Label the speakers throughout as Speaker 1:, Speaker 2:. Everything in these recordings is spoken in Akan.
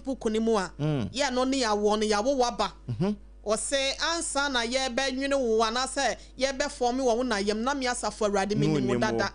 Speaker 1: Book no mu a, yɛ no ne awoɔ no, yɛawo waba. Ɔse ansa na yɛbɛnwene wo anaasɛ yɛbɛfɔme wɔ wo na yam na me Asafo Awurade menim wo dada.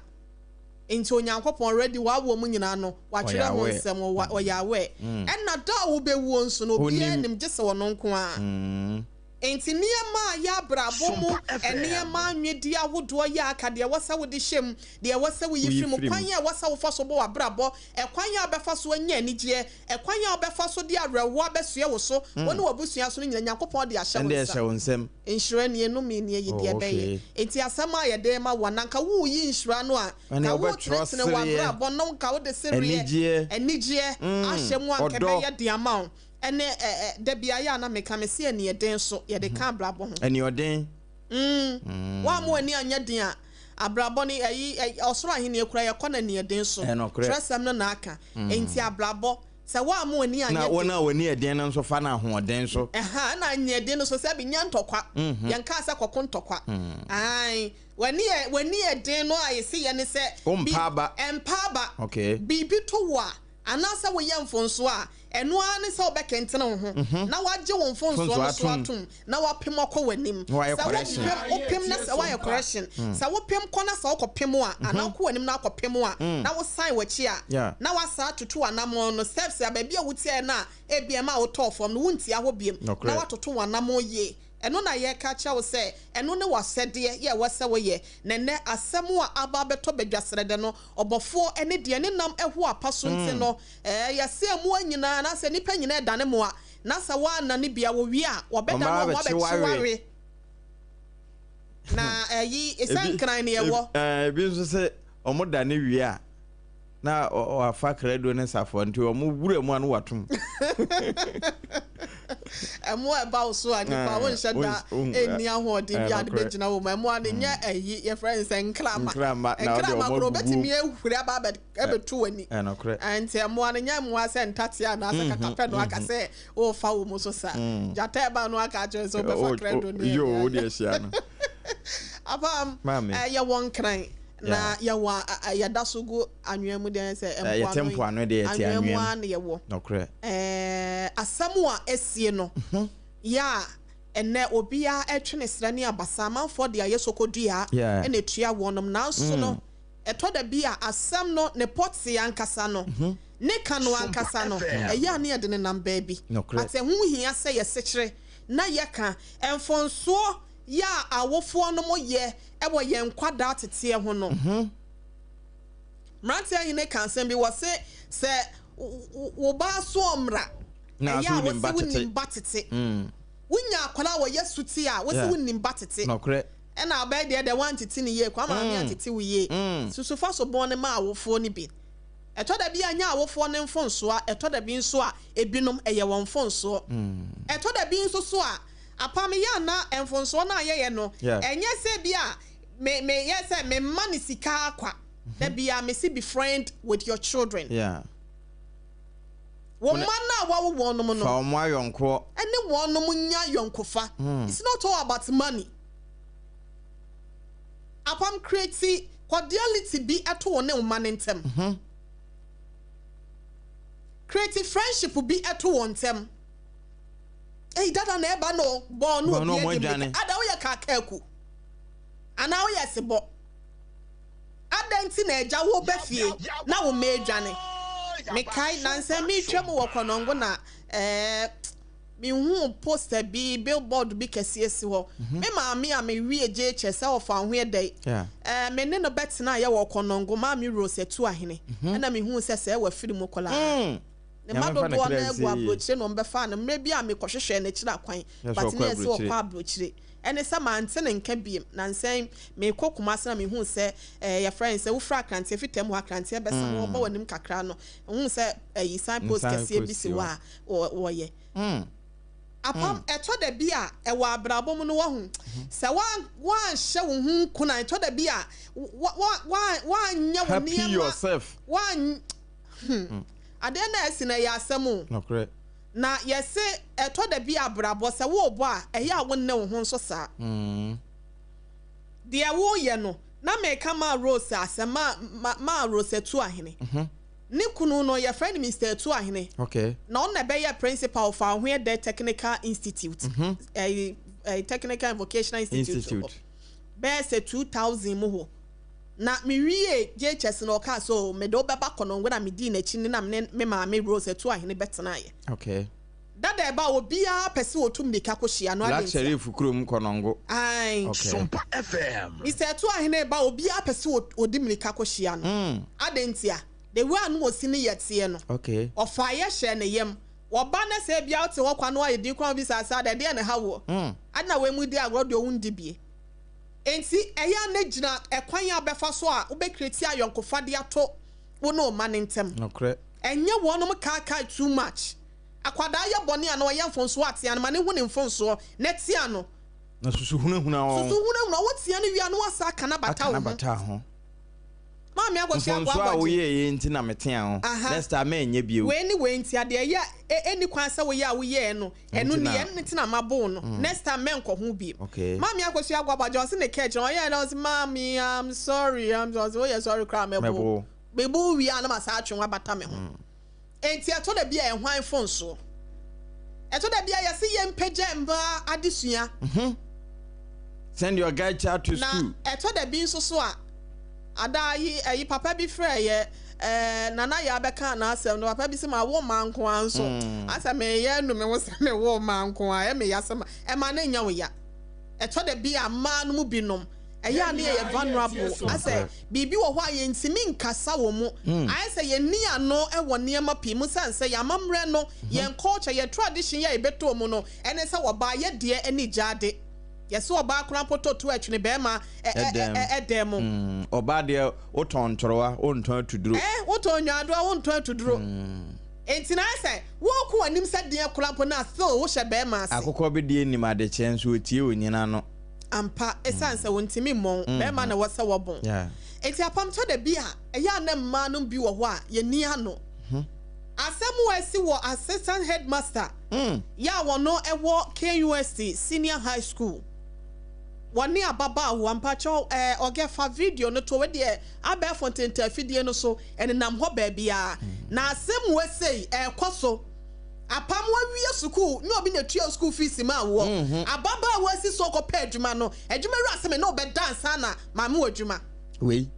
Speaker 1: Nti Onyankopɔn already w'awoɔ mu nyinaa no, watwerɛ ho nsɛm, ɔyɛ aware. Ɛna da a wobɛwuo nso no, obiara nim gye sɛ ɔno nko ara. Enti nneɛma a ɛyɛ abrabɔ mu nneɛma anwɛdi ahodoɔ yɛ aka, deɛ ɛwɔ sɛ wode hyɛ mu, deɛ ɛwɔ sɛ woyi firi mu, kwan a ɛwɔ sɛ wofa so bɔ w'abrabɔ, ɛkwan a wobɛfa so anya anigyeɛ, ɛkwan a wobɛfa so de awerɛhoɔ abɛsoɛ wo so, wo ne w'abusua so no nyinaa, Nyankopɔn de ahyɛ wo nsa. Nhyira nie, nnome nie, yi deɛ ɛbɛyɛ. Enti asɛm a yɛde rema wo, anaa nka woreyi nhyira no a, nka woretenetene w'abrabɔ na nka wode sereɛ, anigyeɛ ahyɛ mu a, nka ɛbɛyɛ den ama wo. Ɛne ɛ ɛ da bi ayɛ a na meka mese aniɛden so yɛde ka abrabɔ ho.
Speaker 2: Aniɔden.
Speaker 1: Mm. Woamma w'ani anyɛ den a, abrabɔ no ɛyi ɛ ɔsoro ahenni kora yɛkɔ no aniɛden so.
Speaker 2: Ɛnokorɛ.
Speaker 1: Twerɛsɛm no na aka. Enti abrabɔ, sɛ woamma w'ani anyɛ
Speaker 2: Na
Speaker 1: den.
Speaker 2: wɔn a wɔn ani yɛ den no nso fa no ahoɔden so.
Speaker 1: Ɛha, ɛna aniɛden no so sɛ bi nyɛ ntɔkwa. Yɛnkaa sɛ kɔko ntɔkwa. Ae. W'ani yɛ w'ani yɛ den no a yɛse yɛ ne sɛ.
Speaker 2: Wompa aba.
Speaker 1: Ɛmpa aba.
Speaker 2: Okay.
Speaker 1: Biribi to wo a, anaasɛ woyɛ mfomsoɔ a, ɛno ara ne sɛ wobɛkɛntene wo ho na woagye wo mfomsoɔ no so atom na woapem akɔ w'anim. Sɛ wopem, wopem na sɛ woayɛ correction, sɛ wopem kɔ na sɛ wokɔpem a, anaa wokɔ w'anim na wokɔpem a, na wosan w'akyi a, na woasan atoto w'anammɔn no, steps a baabi a wotiaeɛ no a ebia ɛmaa wotɔɔ fam no, wontia hɔ biom, na woatoto w'anammɔn yie. Ɛno na yɛreka akyerɛ wo sɛ ɛno ne w'asɛdeɛ yɛ ɛwɔ sɛ woyɛ. Na ɛnnɛ asɛm a aba abɛtɔ badwa srɛdɛ no, ɔbɔfoɔ ne deɛ ne nam ho apa so nti no, ɛɛ, yɛse mmoa nyinaa anaasɛ nnipa nyinaa ɛdane mmoa, na sɛ woannane bi a, wɔwie a, wɔbɛdane wɔn ho abɛkye wo awe. Na ɛyi, sɛ nkran ne ɛwɔ.
Speaker 2: Ebi nso sɛ wɔdane wie a, na wafa krado ne safoa nti wɔn wura mu a no watom.
Speaker 1: Ɛmoa ɛba wo so a nipa wonhyɛ da ɛnni ahoɔden bi a de bɛgyina wɔ mu. Ɛmoa no nyɛ ɛyi yɛfrɛ no sɛ nkrama. Nkrama koro obɛtumi ahuri aba abɛto w'ani. Nti ɛmoa no nyɛ mmoa sɛ ntatea anaasɛ katapɛ no aka sɛ wofa wo mu so sa. Gyata ɛba no aka akyerɛ sɛ wobɛfa krado ne ɛdeɛ. Apam yɛwɔ nkran. Na yɛwɔ a yɛda so gu anwea mu deɛ sɛ
Speaker 2: mpoano mpoano deɛ yɛte
Speaker 1: anwea mu ara na yɛwɔ.
Speaker 2: Nokorɛ.
Speaker 1: Ɛɛ asɛm a asie no mhm. yɛ a ɛnɛ obiara ɛtwe ne srɛ ne abasa amanfoɔ de ayɛ sokodua ɛna etua wɔnom nanso no mm. ɛtɔ da bi a asɛm no ne pɔtee ankasa no mhm. ne ka no ankasa no ɛyɛ a ne yɛde ne nam baabi but ɛho hia sɛ yɛsekyere na yɛka mfonsoɔ yɛ a awofoɔ nom yɛ wɔ yɛn nkwadaa teteɛ ho no. Mmeranteɛ hene ka asɛm bi, wɔse sɛ wo ba aso ɔmmra, ɛyɛ a wɔse wonim ba tete. Wonya akwadaa a wɔyɛ suti a, wɔse wonim ba tete. Ɛna abɛɛ deɛ deɛ woantete ne yie, kwa maame antete wo yie. Susu fa so bɔn no ma awofoɔ no bi. Ɛtɔ da bi a nyɛ awofoɔ no mfonsoɔ, ɛtɔ da bi nso a ebinom ɛyɛ wɔn mfonsoɔ. Ɛtɔ da bi nso so a Apam yɛ a na mfonsoɔ no a yɛyɛ no, ɛnyɛ sɛ bi a me me yɛ sɛ me mma no sika ara kwa. Da biara me se befriend with your children.
Speaker 2: Yeah.
Speaker 1: Wo mma no a wawo wɔn nom no.
Speaker 2: Fa wɔn ayɔnkoɔ.
Speaker 1: Ɛne wɔn nom nya yɔnkofa. It's not all about money. Apam create cordiality bi ɛto wo ne wo mma no ntɛm. Create friendship bi ɛto wɔn ntɛm. Ei dada na ɛba no bɔɔ no obi adi mmirika. Ada woyɛ kaakaaku anaa woyɛ sebɔ? Adɛn nti na agya wo ba fie na wo mma adwane? Mekae nansa meretwa mu wɔ Kɔnɔngo na ɛɛ mehuu poster bi, billboard bi kɛseɛ si hɔ. Mhm. Me maame a mewie JHS sɛ ɔfa ho yɛ dɛn? Ɛɛ me ne no bɛtena yɛ wɔ Kɔnɔngo, Maame Rose Atuahene. Mhm. Ɛna mehuu sɛ sɛ wafiri mu koraa. Mm. Ne mma
Speaker 2: Nyame mfa ne
Speaker 1: dodoɔ
Speaker 2: kra
Speaker 1: no ara gu
Speaker 2: nsie yie.
Speaker 1: aburokyire na wɔbɛfaa no. Mmerɛ bi a mekɔhwehwɛɛ n'akyiri akwan
Speaker 2: Yɛ sɛ
Speaker 1: but
Speaker 2: ɔkɔ
Speaker 1: na ɛsɛ ɔkɔ
Speaker 2: aburokyire.
Speaker 1: aburokyire. Ɛne sɛ mante ne nka biem. Nansa yi merekɔ Kumasi na mehuu sɛ eh, yɛfrɛ no sɛ wofiri Akranteɛ fitam hɔ Akranteɛ bɛsa hɔ wɔbɔ w'anim kakra no, wohuu sɛ ayi sign post
Speaker 2: Sign
Speaker 1: kɛseɛ bi
Speaker 2: post
Speaker 1: si
Speaker 2: si
Speaker 1: hɔ
Speaker 2: hɔ.
Speaker 1: a wɔyɛ. Apam, ɛtɔ da bi a ɛwɔ abrabɔ mu no wahu sɛ woanhyɛ wo ho nkuran, ɛtɔ da bi a woanyɛ wo
Speaker 2: Happy
Speaker 1: nneɛma,
Speaker 2: yourself.
Speaker 1: woan Hmm. Adeɛ no a asi no ɛyɛ asɛm o.
Speaker 2: Nokorɛ.
Speaker 1: Na yɛse ɛtɔ da bi a abrabɔ sɛ worebɔ a ɛyɛ a wonne wo ho nso saa. Deɛ woreyɛ no na meka maa Rose asɛm maa maa Rose Atuahene. Ne kunu no, yɛfrɛ no Mister Atuahene.
Speaker 2: Okay.
Speaker 1: Na ɔno na ɛbɛyɛɛ principal wɔ Fawohoɛdɛ Technical Institute, ɛyi, ɛyi, Technical and Vocational Institute hɔ.
Speaker 2: Institute.
Speaker 1: Bɛyɛ sɛ 2000 mu hɔ. Na mewiee JHS no, ɔkaa sɛ, oh, mede wo bɛba Kɔnɔngo na medii n'akyi ne na me ne me maame Rose Atuahene bɛtenaeɛ.
Speaker 2: Okay.
Speaker 1: Dada ɛba a, obiara pɛ sɛ ɔtu mmirika kɔhyia no, adɛn
Speaker 2: Black
Speaker 1: ntia?
Speaker 2: Sherif kurom Kɔnɔngo.
Speaker 1: Ae.
Speaker 2: Okay.
Speaker 3: Sompa FM.
Speaker 1: Mister Atuahene reba a, obiara pɛ sɛ ɔdi mmirika kɔhyia no. Adɛn ntia? The way a na ɔsi ne yɛ teɛ no.
Speaker 2: Okay.
Speaker 1: Ɔfaeɛ hyɛɛ ne yam. Ɔba na sɛ ebia wote hɔ kwa na woayɛ din koraa a, wobisa sɛ, Adɛn, ɛdeɛn na ɛha woɔ? Adɛn na wei mu di agorɔ deɛ wonni bie? Enti ɛyɛ a na gyina ɛkwan a wobɛfa so a wobɛ create ayɔnkofa de ato wo ne wo mma no ntam.
Speaker 2: Nokorɛ.
Speaker 1: Ɛnyɛ wɔnom kaakae too much. Akwadaa yɛ bɔne anaa ɔyɛ mfomsoɔ a, tea no, ma no hu ne mfomsoɔ na tea no.
Speaker 2: Na susu hunahuna wɔn.
Speaker 1: Susu hunahuna, wotea no wie a na woasan aka no abata
Speaker 2: Aka
Speaker 1: wo
Speaker 2: no
Speaker 1: ho.
Speaker 2: abata ho.
Speaker 1: Maame Akosua
Speaker 2: Mfomsoɔ
Speaker 1: Boa
Speaker 2: a
Speaker 1: Boagye.
Speaker 2: woyɛeɛ yi nti na metea wo.
Speaker 1: Aha.
Speaker 2: Next time menyɛ bio.
Speaker 1: Wei ne wei nti, adeɛ ɛyɛ a ɛnni kwan sɛ woyɛ a woyɛɛ no, ɛno
Speaker 2: Nti
Speaker 1: ni,
Speaker 2: na.
Speaker 1: ɛno nti na mabo wo no. Next time mɛnkɔ ho bio.
Speaker 2: Okay.
Speaker 1: Maame Akosua Boa Boagye, ɔse ne kaa akyire no, ɔyɛɛ dɛ, ɔse Maame I'm sorry, I'm sorry, ɔse woyɛ sorry koraa a mɛbo
Speaker 2: Mɛbo
Speaker 1: wo.
Speaker 2: wo.
Speaker 1: Mebo wo wie a na masan atwe wo abata me ho. Enti ɛtɔ da bi a ɛhwan mfomsoɔ? Ɛtɔ da bi a yɛse yɛmpagya mmaa adesua.
Speaker 2: Send your girl child to
Speaker 1: Na
Speaker 2: school.
Speaker 1: ɛtɔ da bi nso so a, ada yi ɛyi papa bi frɛɛ yɛ ɛɛ Nana Yaa bɛkaa n'asɛm no, papa bi se mawo mmaa nko ara nso asɛ meyɛ anu me ho sɛ mewo mmaa nko ara, ɛyɛ me ya sɛ ma ɛma no nyɛ wo ya. Ɛtɔ da bi a mmaa no mu binom ɛyɛ a ne yɛyɛ vulnerable, asɛ biribi wɔ hɔ a yɛntumi nkasa wɔ mu, ayɛ sɛ yɛnni ano wɔ nneɛma pii mu sane sɛ yɛn amammerɛ no, yɛn culture, yɛn tradition yi a yɛbɛtɔɔ mu no, ɛne sɛ ɔbaa yɛ deɛ ne gyaade. Yɛse ɔbaa koraa mpo tɔ tuo ɛtwene bɛɛma ɛdɛn mu.
Speaker 2: Ɔbaa deɛ wotɔn ntorowa, wontɔn atuduro.
Speaker 1: Ɛɛ, wotɔn nyaadoa, wontɔn atuduro. Enti na ayɛ sɛ woko w'anim sɛ deɛn koraa mpo no a still wohyɛ bɛɛma ase.
Speaker 2: Akokɔ bi deɛ nim adekyeɛ nso ɔtie onyina no.
Speaker 1: Ampa, esiane sɛ wɔntumi mmɔn barima na ɛwɔ sɛ wɔbɔn. Enti apam tɔ da bi a, ɛyɛ a na mmaa no bi wɔ hɔ a yɛnni ano. Asɛm a asi wɔ Assistant Headmaster yɛ a wɔno wɔ KUST Senior High School, wɔne ababaawa, mpakyɛw ɛɛ ɔgɛ fa video no to, wei deɛ abɛɛfo ntentafidie no so, ɛnenam hɔ baabiara. Na asɛm wei sei ɛrekɔ so. Apam wawie sukuu nyɛ obi na etua wo sukuu fees maa woɔ. Ababaawa si so ɔkɔpɛ adwuma no, adwuma wura se me ne wo bɛda ansa na maame wo adwuma.
Speaker 2: Wei.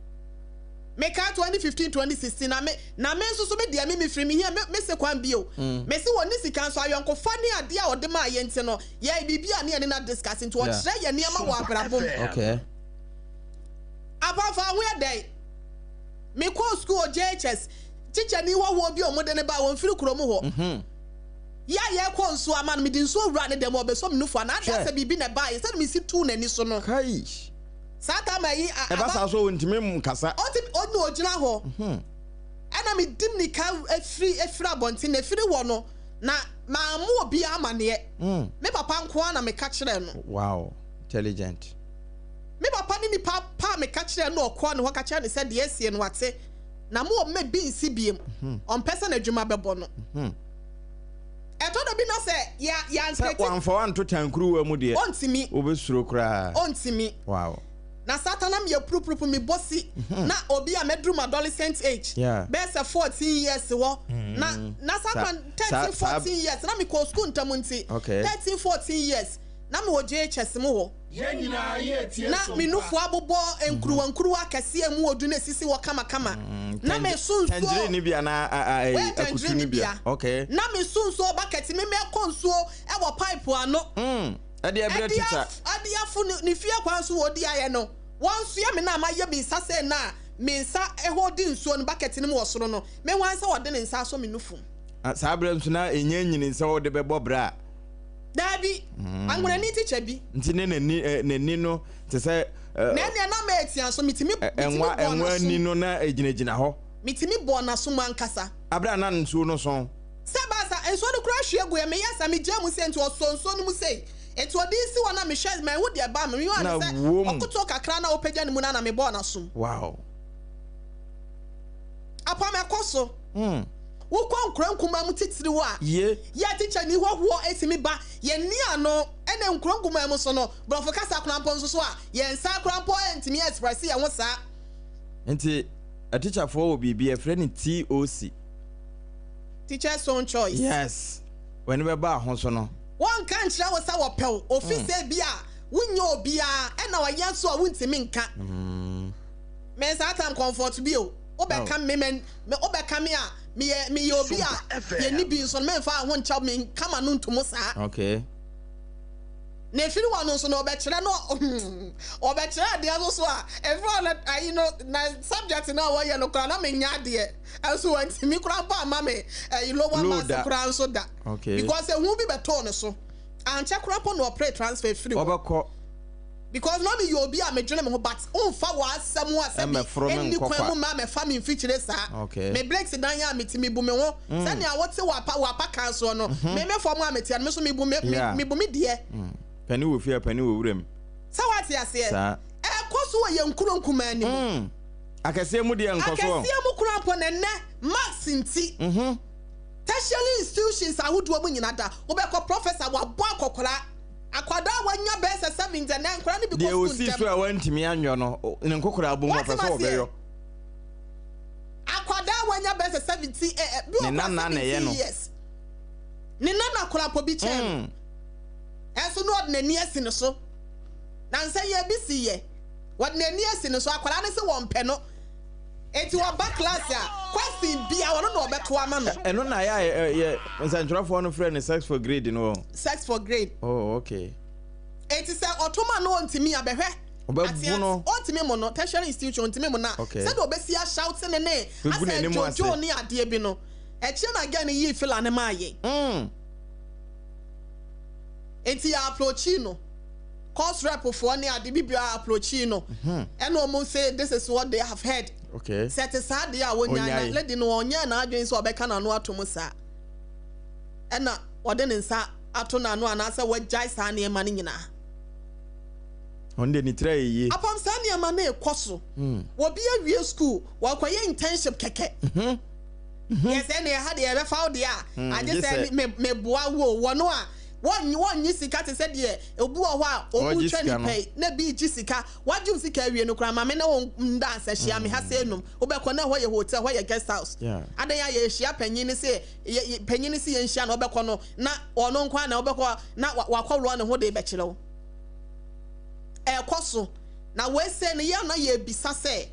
Speaker 1: Mekae 2015, 2016 na me na me nso so me deɛ me mefiri me hia me me se kwan bio. Me se wɔnni sika nso ayɔnkofa ne adeɛ a ɔde maa yɛn nti no yɛyɛ biribi a ne yɛne no adiscuss nti ɔkyerɛ yɛn nneɛma wɔ
Speaker 3: Sompa
Speaker 1: abrabɔ mu.
Speaker 3: FM.
Speaker 2: Okay.
Speaker 1: Apam fa ho yɛ dɛn? Mekɔɔ sukuu wɔ JHS. Kyikyɛni hɔhoɔ bi a wɔde no bae, ɔmfiri kurom hɔ. Yɛ a yɛrekɔ nsuo ama no, mede nsuo wuraa ne dan mu, ɔbɛsɔ me nufu anaa ada sɛ biribi na ɛbaeɛ, sɛdeɛ mesi tuu n'ani so no. Saa time ayi, a,
Speaker 2: Ɛba
Speaker 1: aba.
Speaker 2: saa so ɔntumi nkasa.
Speaker 1: Ɔntumi, ɔna ɔgyina hɔ. Ɛna medi mmirika firi, firi abɔnten, na ɛfiri hɔ no, na mammɔ obiara amaneɛ. Me papa nko ara na meka kyerɛɛ no.
Speaker 2: Wow, intelligent.
Speaker 1: Me papa ne nipa pa a meka kyerɛɛ no na ɔkɔɔ ne hɔ ka kyerɛɛ no sɛ deɛ asie no wate. Na mo ɔmma bi nsi biem. Ɔmpɛ sɛ n'adwuma bɛbɔ no. Ɛtɔ da bi na sɛ yɛ
Speaker 2: Sɛ
Speaker 1: yɛankreti.
Speaker 2: wamfa wo anto tankuruwa mu deɛ.
Speaker 1: Ɔntumi.
Speaker 2: Wobɛsuro koraa.
Speaker 1: Ɔntumi.
Speaker 2: Wow.
Speaker 1: Na Satan na meyɛ purupurupu me bɔ si na obi a mɛduru m'adolescent age.
Speaker 2: Yeah.
Speaker 1: Bɛyɛ sɛ 14 years hɔ. Na na saa
Speaker 2: Sa
Speaker 1: kwan
Speaker 2: sa
Speaker 1: 13
Speaker 2: saa.
Speaker 1: 14 years na mekɔɔ school ntɛm nti.
Speaker 2: Okay.
Speaker 1: 13 14 years na mewɔ JHS mu hɔ.
Speaker 3: Yɛn nyinaa yɛretie
Speaker 1: Na
Speaker 3: som
Speaker 1: me
Speaker 3: pa.
Speaker 1: nufu abobɔ nkuruwa nkuruwa akɛseɛ a emu wɔ du na esisi hɔ kamakama. Na meso nsuo.
Speaker 2: Tangerine bi anaa
Speaker 1: Wei yɛ
Speaker 2: akutu no
Speaker 1: tangerine
Speaker 2: bi a?
Speaker 1: bia.
Speaker 2: Okay.
Speaker 1: Na meso nsuo bucket me mɛkɔ nsuo wɔ pipe ano.
Speaker 2: Ɛde ɛbrɛ
Speaker 1: Ɛde
Speaker 2: teacher.
Speaker 1: af ɛde afo ne ne fie kwan so wɔ ɔdi ayɛ no. Wɔnsoɛ me na mayɛ me nsa sei na me nsa holdi nsuo no bucket no mu wɔ soro no. Me hwan sɛ ɔde ne nsa asɔ me nufu mu.
Speaker 2: Saa berɛ nso na ɛnya nyini sɛ wode bɛbɔ bra a.
Speaker 1: Daabi, anwonani tikya bi.
Speaker 2: Nti ne n'ani ɛ n'ani no te sɛ ɛ.
Speaker 1: Na ɛnneɛ na meretea nso, metumi metumi
Speaker 2: Ɛnwa
Speaker 1: bɔɔ
Speaker 2: ɛnwa ani
Speaker 1: n'asom.
Speaker 2: no na egyinagyina hɔ.
Speaker 1: Metumi bɔɔ n'asom ankasa.
Speaker 2: Abere a na nsuo no sɔn.
Speaker 1: Sɛ ɛbaa saa, nsuo no koraa hwie guiɛ, meyɛɛ saa, megyaa mu sei, nti ɔsɔɔ nsuo no mu sei. Nti ɔde resi hɔ na mehwɛ, manhu deɛ ɛbaa me, mehuu ara
Speaker 2: Na
Speaker 1: ne sɛ
Speaker 2: wom.
Speaker 1: ɔkotoɔ kakra na ɔrepagya ne mu no ara na mebɔɔ n'asom.
Speaker 2: Wow.
Speaker 1: Apam ɛkɔ so. Wokɔ nkuro nkumaa mu titiriw a,
Speaker 2: Ye.
Speaker 1: yɛ tikyani hɔhoɔ tumi ba yɛn nni ano. Ɛna nkuro nkumaa mu so no, borɔfo kasa koraa mpo nso so a, yɛn nsa koraa mpo ntumi express yɛn ho saa.
Speaker 2: Nti. Atikyafoɔ wɔ biribi yɛfrɛ no TOC.
Speaker 1: Teacher's own choice.
Speaker 2: Yes. W'ani bɛba ho so no.
Speaker 1: Wɔnka nkyerɛ wo sɛ wɔpɛ wo, ofi sɛ bi a wonyɛ obiara ɛna ɔyɛ nso a wontumi nka. Me saa time comfort bi o, wobɛka me me wobɛka me a meyɛ meyɛ obi a yɛnni bi nso no memfa ho nkyɛw menka m'ano nto mu saa.
Speaker 2: Okay.
Speaker 1: Na efiri hɔ no nso no ɔbɛkyerɛ no ɔbɛkyerɛ adeɛ nso so a efiri hɔ no ayi no na subject no a wɔyɛ no koraa na menya adeɛ nso wɔntumi koraa mpo ama me ɛyi lower maths koraa nso da.
Speaker 2: Okay.
Speaker 1: Because ehu bi bɛtɔɔ ne so ankyɛ koraa mpo na ɔpere transfer firi hɔ.
Speaker 2: Ɔbɛkɔ.
Speaker 1: Because na meyɛ obi a medwene me ho but womfa w'asɛm a sɛbi ɛnni kwan mu mma mɛfa me mfikyire saa. Me breaks dan a mete mebu me ho sɛnea wote w'apa w'apa kan soɔ no me me fam a meteɛ no me nso mebu me mebu me deɛ.
Speaker 2: Pani wɔ fie a pani wɔ wuram.
Speaker 1: Sɛ woate aseɛ? Ɛkɔ so wɔ yɛn nkuro nkumaa no mu.
Speaker 2: Akɛseɛ mu deɛ nkɔ soɔ.
Speaker 1: Akɛseɛ mu koraa mpo na ɛnnɛ marks nti tertiary institutions ahodoɔ mu nyina da wobɛkɔ professor wabɔ akɔkora. Akwadaa a wanya bɛyɛ sɛ 70 ɛnɛ nkwadaa no bi kɔ
Speaker 2: Deɛ
Speaker 1: sukuu
Speaker 2: ɔsii
Speaker 1: ntɛm.
Speaker 2: so a wantumi anyɔ no, ne nkokoraa bom
Speaker 1: Woate
Speaker 2: ɔpɛ sɛ
Speaker 1: maseɛ?
Speaker 2: ɔbɛyɔ.
Speaker 1: Akwadaa a wanya bɛyɛ sɛ 70 eh, eh, bi
Speaker 2: Ne
Speaker 1: wɔ koraa
Speaker 2: nana na ɛyɛ
Speaker 1: 17
Speaker 2: no.
Speaker 1: years. Ne nana koraa mpo bi kyɛn no. Ɛnso na ɔde n'ani asi ne so. Nansa yi ebi si yɛ. Wɔde n'ani asi ne so. Akwadaa no se wɔmpɛ no. Enti ɔba class a, question bia ɔno na ɔbɛto ama no.
Speaker 2: Ɛno na yɛ a yɛ nsɛntwerɛfoɔ no frɛ no sex for grade no wɔ.
Speaker 1: Sex for grade.
Speaker 2: Oh, okay.
Speaker 1: Enti sɛ ɔto ma no ɔntumi a, bɛhwɛ.
Speaker 2: Ɔbɛbo no.
Speaker 1: Ɔntumi mo no, tertiary institution ɔntumi mo no a,
Speaker 2: Okay.
Speaker 1: sɛdeɛ ɔbɛsi ashout ne ne
Speaker 2: Bɛgu
Speaker 1: asɛ
Speaker 2: n'anim ase.
Speaker 1: dwodwo ne adeɛ bi no, ɛkyerɛ na girl no yii fila no maa yɛn. Enti yɛ approachii no. Course rep foɔ ne ade bi biara approachii no. Ɛna ɔmo se this is what they have heard.
Speaker 2: Okay.
Speaker 1: Sɛ ɛte saa deɛ a wɔnyae na
Speaker 2: Ɔnyae.
Speaker 1: lady no ɔnyɛɛ n'adwene sɛ ɔbɛka n'ano ato mu saa. Ɛna ɔde ne nsa ato n'ano anaasɛ wagyae saa nneɛma no nyinaa.
Speaker 2: Ɔno deɛ ne tiri ayɛ yie.
Speaker 1: Apam saa nneɛma no rekɔ so. Obi awie school, wakɔyɛ internship kɛkɛ. Yɛ sɛ nea ɛha deɛ yɛbɛfa wo deɛ a, agye
Speaker 2: gye
Speaker 1: sɛ
Speaker 2: sɛ-
Speaker 1: me meboa wo o. Wɔn a wɔnnye wɔnnye sika te sɛ deɛ obi wɔ hɔ a
Speaker 2: Ɔregye
Speaker 1: ɔretwa
Speaker 2: sika no.
Speaker 1: nipa yi na bi regye sika. Wagye wo sika awie no koraa, ma me ne wo nda ansa hyia me ha sɛ enum. Wobɛkɔ na ɛhɔ yɛ hotel, ɛhɔ yɛ guest house.
Speaker 2: Yeah.
Speaker 1: Adɛn a yɛrehyia panyin no sɛ yɛ yɛ panyin no sɛ yɛnhyia no wobɛkɔ no na ɔno nko ara na wobɛkɔ na wa wakɔworɔ ne ho de rebɛkyerɛ wo. Ɛrekɔ so. Na wei sei no yɛn na yɛrebisa sɛ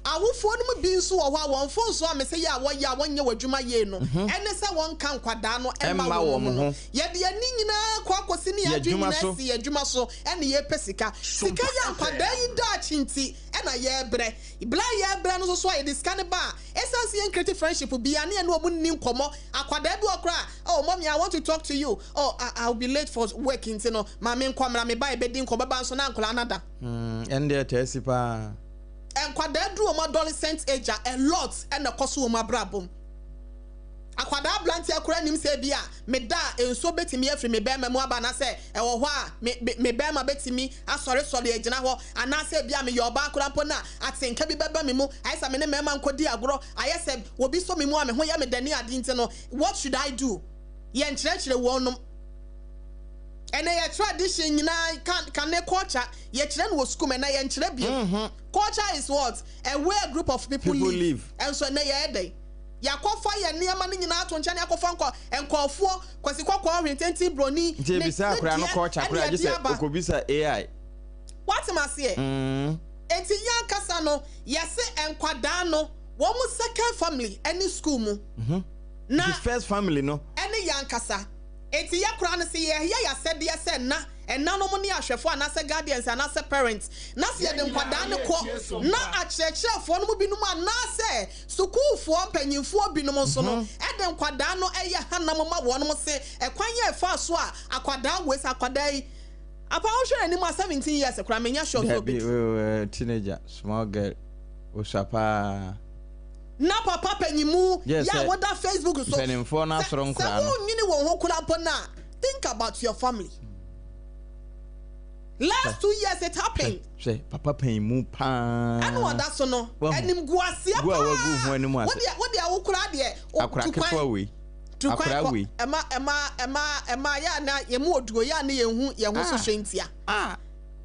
Speaker 1: Awofoɔ no mu bi nso wɔ hɔ a wɔn mfomsoɔ a mese yɛ a wɔyɛ a wɔnyɛ wɔn adwuma yie no ne sɛ wɔnka nkwadaa no mma wɔn ho no. Yɛde yɛn ani nyinaa kɔ akɔsi ne yɛn adwene nyinaa si yɛn adwuma so ne yɛrepɛ sika. Sika yi a nkwadaa yi daakye nti na yɛrebrɛ. Berɛ a yɛrebrɛ no nso so a yɛde sika no ba a, ɛsiane sɛ yɛn create friendship biara ne yɛne wɔn nni nkɔmmɔ. Akwadaa bi wɔ hɔ koraa a, oh mommy I want to talk to you, oh I will be late for work nti no ma menkɔ mmra, meba a yɛbɛdi nkɔmmɔ, bɛba nso na nkwadaa no ada.
Speaker 2: Ɛndeɛ ɛtaa si paa.
Speaker 1: Nkwadaa duru wɔn adolescent age a, a lot na ɛkɔ so wɔn abrabɔ mu. Akwadaa abranteɛ koraa nim sɛ ebi a meda a nsuo bɛtumi afiri me bɛrima mu aba anaasɛ ɛwɔ hɔ a me, me, me bɛrima bɛtumi asɔresɔre agyina hɔ anaasɛ ebi a meyɛ ɔbaa koraa mpo no a atenka bi bɛba me mu ayɛ sɛ me ne mmarima nkɔdi agorɔ ayɛ sɛ obi sɔ me mu a me ho yɛ me dɛ ne ade nti no what should I do? Yɛnkyerɛkyerɛ wɔnom. Ɛnɛ yɛ tradition nyinaa kan kane culture yɛkyerɛ no wɔ sukuu mu ɛnɛ yɛnkyerɛ bio. Culture is what? A way a group of people,
Speaker 2: People
Speaker 1: live.
Speaker 2: live.
Speaker 1: Ɛnso ɛnɛ yɛyɛ dɛn? Yɛakɔfa yɛn nneɛma no nyinaa ato nkyɛn na yɛakɔfa nkɔ nkɔɔfoɔ Kwasi Kɔkɔɔ Hwententen Broni
Speaker 2: Nti
Speaker 1: ne
Speaker 2: ebisa
Speaker 1: ne
Speaker 2: akora no
Speaker 1: deɛ
Speaker 2: culture
Speaker 1: ɛne
Speaker 2: koraa gye
Speaker 1: yɛde
Speaker 2: sɛ
Speaker 1: aba.
Speaker 2: okobisa AI.
Speaker 1: Woate m'aseɛ? Enti yɛn ankasa no yɛse nkwadaa no wɔn second family ɛne school mu. Na
Speaker 2: Nti first family no.
Speaker 1: Ɛne yɛn ankasa. Enti yɛ koraa no sɛ yɛyɛ yɛn asɛdeɛ sɛ nna, ɛnanom ne ahwɛfoɔ anaasɛ guardians anaasɛ parents, na sɛ yɛde nkwadaa no kɔ na akyerɛkyerɛfoɔ no mu binom anaasɛ sukuufoɔ mpanyinfoɔ binom nso no de nkwadaa no yɛ hanam ma wɔnom se ɛkwan yɛ ɛfaa so a akwadaa wei sɛ akwadaa yi apa wohwɛ n'anim a 17 years koraa menya sure sɛ
Speaker 2: Dabi,
Speaker 1: ɔbɛdu.
Speaker 2: teenager, small girl, osua paa.
Speaker 1: Na papa panyimu
Speaker 2: Yes,
Speaker 1: yɛ a
Speaker 2: sɛ
Speaker 1: woda Facebook so
Speaker 2: mpanimfoɔ no
Speaker 1: sɛ
Speaker 2: asoro
Speaker 1: sɛ
Speaker 2: nkoraa no.
Speaker 1: wonnwene wɔn ho koraa mpo no a, think about your family. Last 2 years it happened.
Speaker 2: Hwɛ, papa panyimu paa.
Speaker 1: Ɛna ɔda so no,
Speaker 2: Wahu.
Speaker 1: animguaseɛ
Speaker 2: Gu a wagu ho anim
Speaker 1: paa.
Speaker 2: ase.
Speaker 1: Wodeɛ wodeɛ wo koraa deɛ o-
Speaker 2: Akora
Speaker 1: tu kwan
Speaker 2: ketewa wei.
Speaker 1: tu kwan
Speaker 2: Akora
Speaker 1: kɔ
Speaker 2: wei.
Speaker 1: ɛma ɛma ɛma ɛma yɛ a na yɛn mu oduo yɛ a na yɛn hu yɛn ho so hwɛ ntia.
Speaker 2: Ah.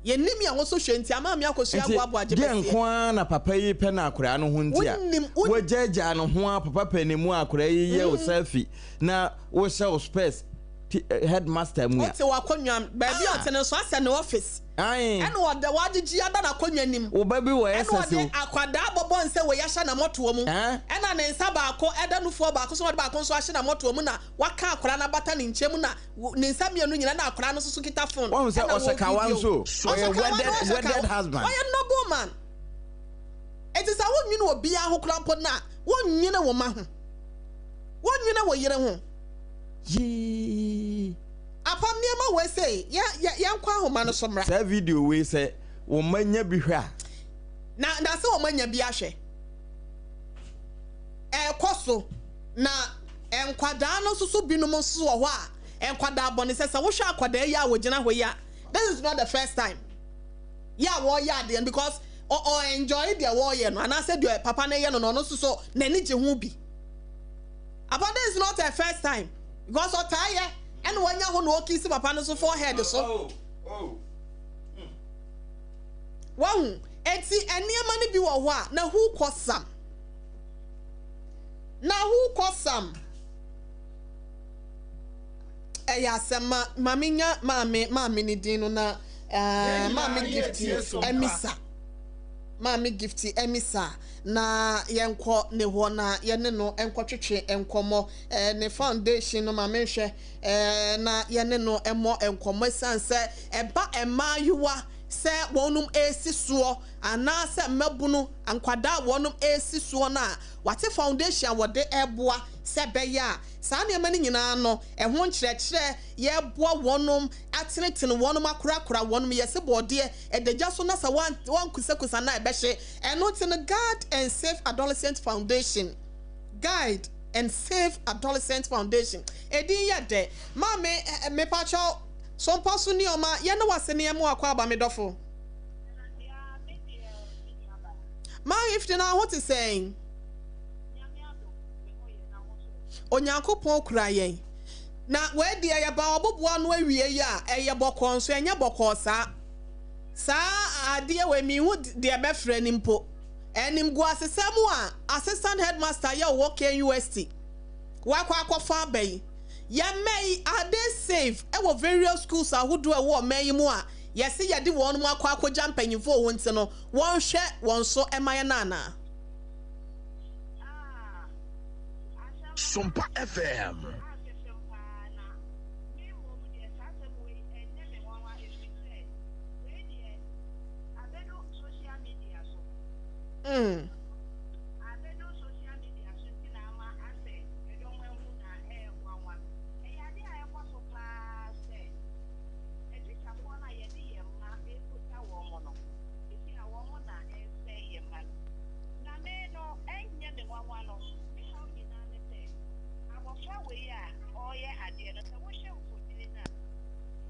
Speaker 1: Yɛnnim yɛn ho so hwɛ nti ama me akɔsua
Speaker 2: Nti
Speaker 1: aboaboa gye
Speaker 2: deɛ
Speaker 1: bɛseɛ.
Speaker 2: nko ara na papa yi pɛ no akoraa no ho nti a
Speaker 1: Wonnim, won.
Speaker 2: wagyaagyaa ne ho a papa pɛ ne mu a akoraa yi yɛ wo selfie na wohyɛ wo spɛs ti headmaster mu a.
Speaker 1: Wote w'akonnwa baabi a
Speaker 2: Ah!
Speaker 1: ɔte no nso asɛ ne office.
Speaker 2: Ae.
Speaker 1: Ɛna ɔda wagyegye ada n'akonnwa nim.
Speaker 2: Wo ba bi wɔ
Speaker 1: Ɛna
Speaker 2: SS
Speaker 1: ɔde
Speaker 2: o.
Speaker 1: akwadaa bɔbɔ nsɛ wei ahyɛ n'amɔtoɔ mu.
Speaker 2: Eh?
Speaker 1: Ɛna ne nsa baako ɛda nufoɔ baako so na ɔde baako nso ahyɛ n'amɔtoɔ mu na waka akwadaa no abata ne nkyɛn mu na ne nsa mmienu nyinaa na akwadaa no nso so kita phone
Speaker 2: Wahu sɛ
Speaker 1: ɛna
Speaker 2: ɔhyɛ kawa
Speaker 1: wɔrevideo.
Speaker 2: nso o. Ɔyɛ
Speaker 1: Ɔhyɛ kawa
Speaker 2: wedded
Speaker 1: na ɔhyɛ
Speaker 2: wedded
Speaker 1: kawa.
Speaker 2: husband.
Speaker 1: Ɔyɛ noble man. Enti sɛ wonnwene obiara ho koraa mpo no a, wonnwene wo mma ho. Wonnwene wo yere ho.
Speaker 2: Yii.
Speaker 1: Apam nneɛma wei sei, yɛ, yɛ, yɛnkɔ ahoma no so mmra.
Speaker 2: Saa video wei sɛ wo mma nya bi hwɛ a.
Speaker 1: Na, na sɛ wɔn anya bi ahwɛ. Ɛrekɔ so, na nkwadaa no nso so binom nso wɔ hɔ a, nkwadaa bɔne sɛ, sɛ wohwɛ akwadaa yi a wɔgyina hɔ yi a, this is not the first time yɛ a wɔreyɛ adeɛ no because ɔ, ɔ enjoy deɛ wɔreyɛ no anaasɛ deɛ papa no yɛ no no ɔno nso so n'ani gye ho bi. Apa this is not her first time because ɔtaa yɛ ɛna wanya hɔ na ɔkisi papa no so forehead so. Wahu eti nneɛma no bi wɔ hɔ a na who kɔ sam na who kɔ sam ɛyɛ asɛm ma maame nya maame maame ne din no na ɛɛ maame gifti ɛmisa maame gifti ɛmisa. na yɛnkɔ ne hɔ na yɛne no nkɔtwetwe nkɔmmɔ. Ne foundation no ma menhwɛ na yɛne no mmɔ nkɔmmɔ ɛsiane sɛ ɛba mmaayewa sɛ wɔnom resi soɔ anaasɛ mmabunu, nkwadaa a wɔnom resi soɔ no a, wate foundation a wɔde reboa sɛ ɛbɛyɛ a saa nneɛma no nyinaa no ɛho nkyerɛkyerɛ yɛreboa wɔnom atenetene wɔnom akorakora wɔnom yɛse bɔɔdeɛ ɛda gya so na sɛ wankusakusa no a ɛbɛhye. Ɛno nti no Guide and Save Adolescent Foundation, Guide and Save Adolescent Foundation, edin yɛ dɛ. Maame, mepakyɛw, so mpa so nneɛma, yɛne w'ase ne yɛn akɔ aba, me dɔfo. Maame Ifti, na ho te sɛn? Onyankopɔn kura yɛn. Na wei deɛ yɛba ɔboboa no awie yi a, ɛyɛ bɔkɔɔ nso ɛnyɛ bɔkɔɔ saa. Saa adeɛ wei menhu deɛ mɛfrɛ no mpo. Animguasesɛm a Assistant Headmaster yɛ ɔwɔ KNUST wakɔ akɔfa aba yi. Yɛn mma yi, are they safe wɔ various schools ahodoɔ a ɛwɔ ɔman yi mu a yɛse yɛde wɔn akɔ akɔgya mpanyinfoɔ hɔ nti no wɔnhwɛ wɔn so mma yɛn anaa?
Speaker 3: Sompa FM.
Speaker 1: Mm.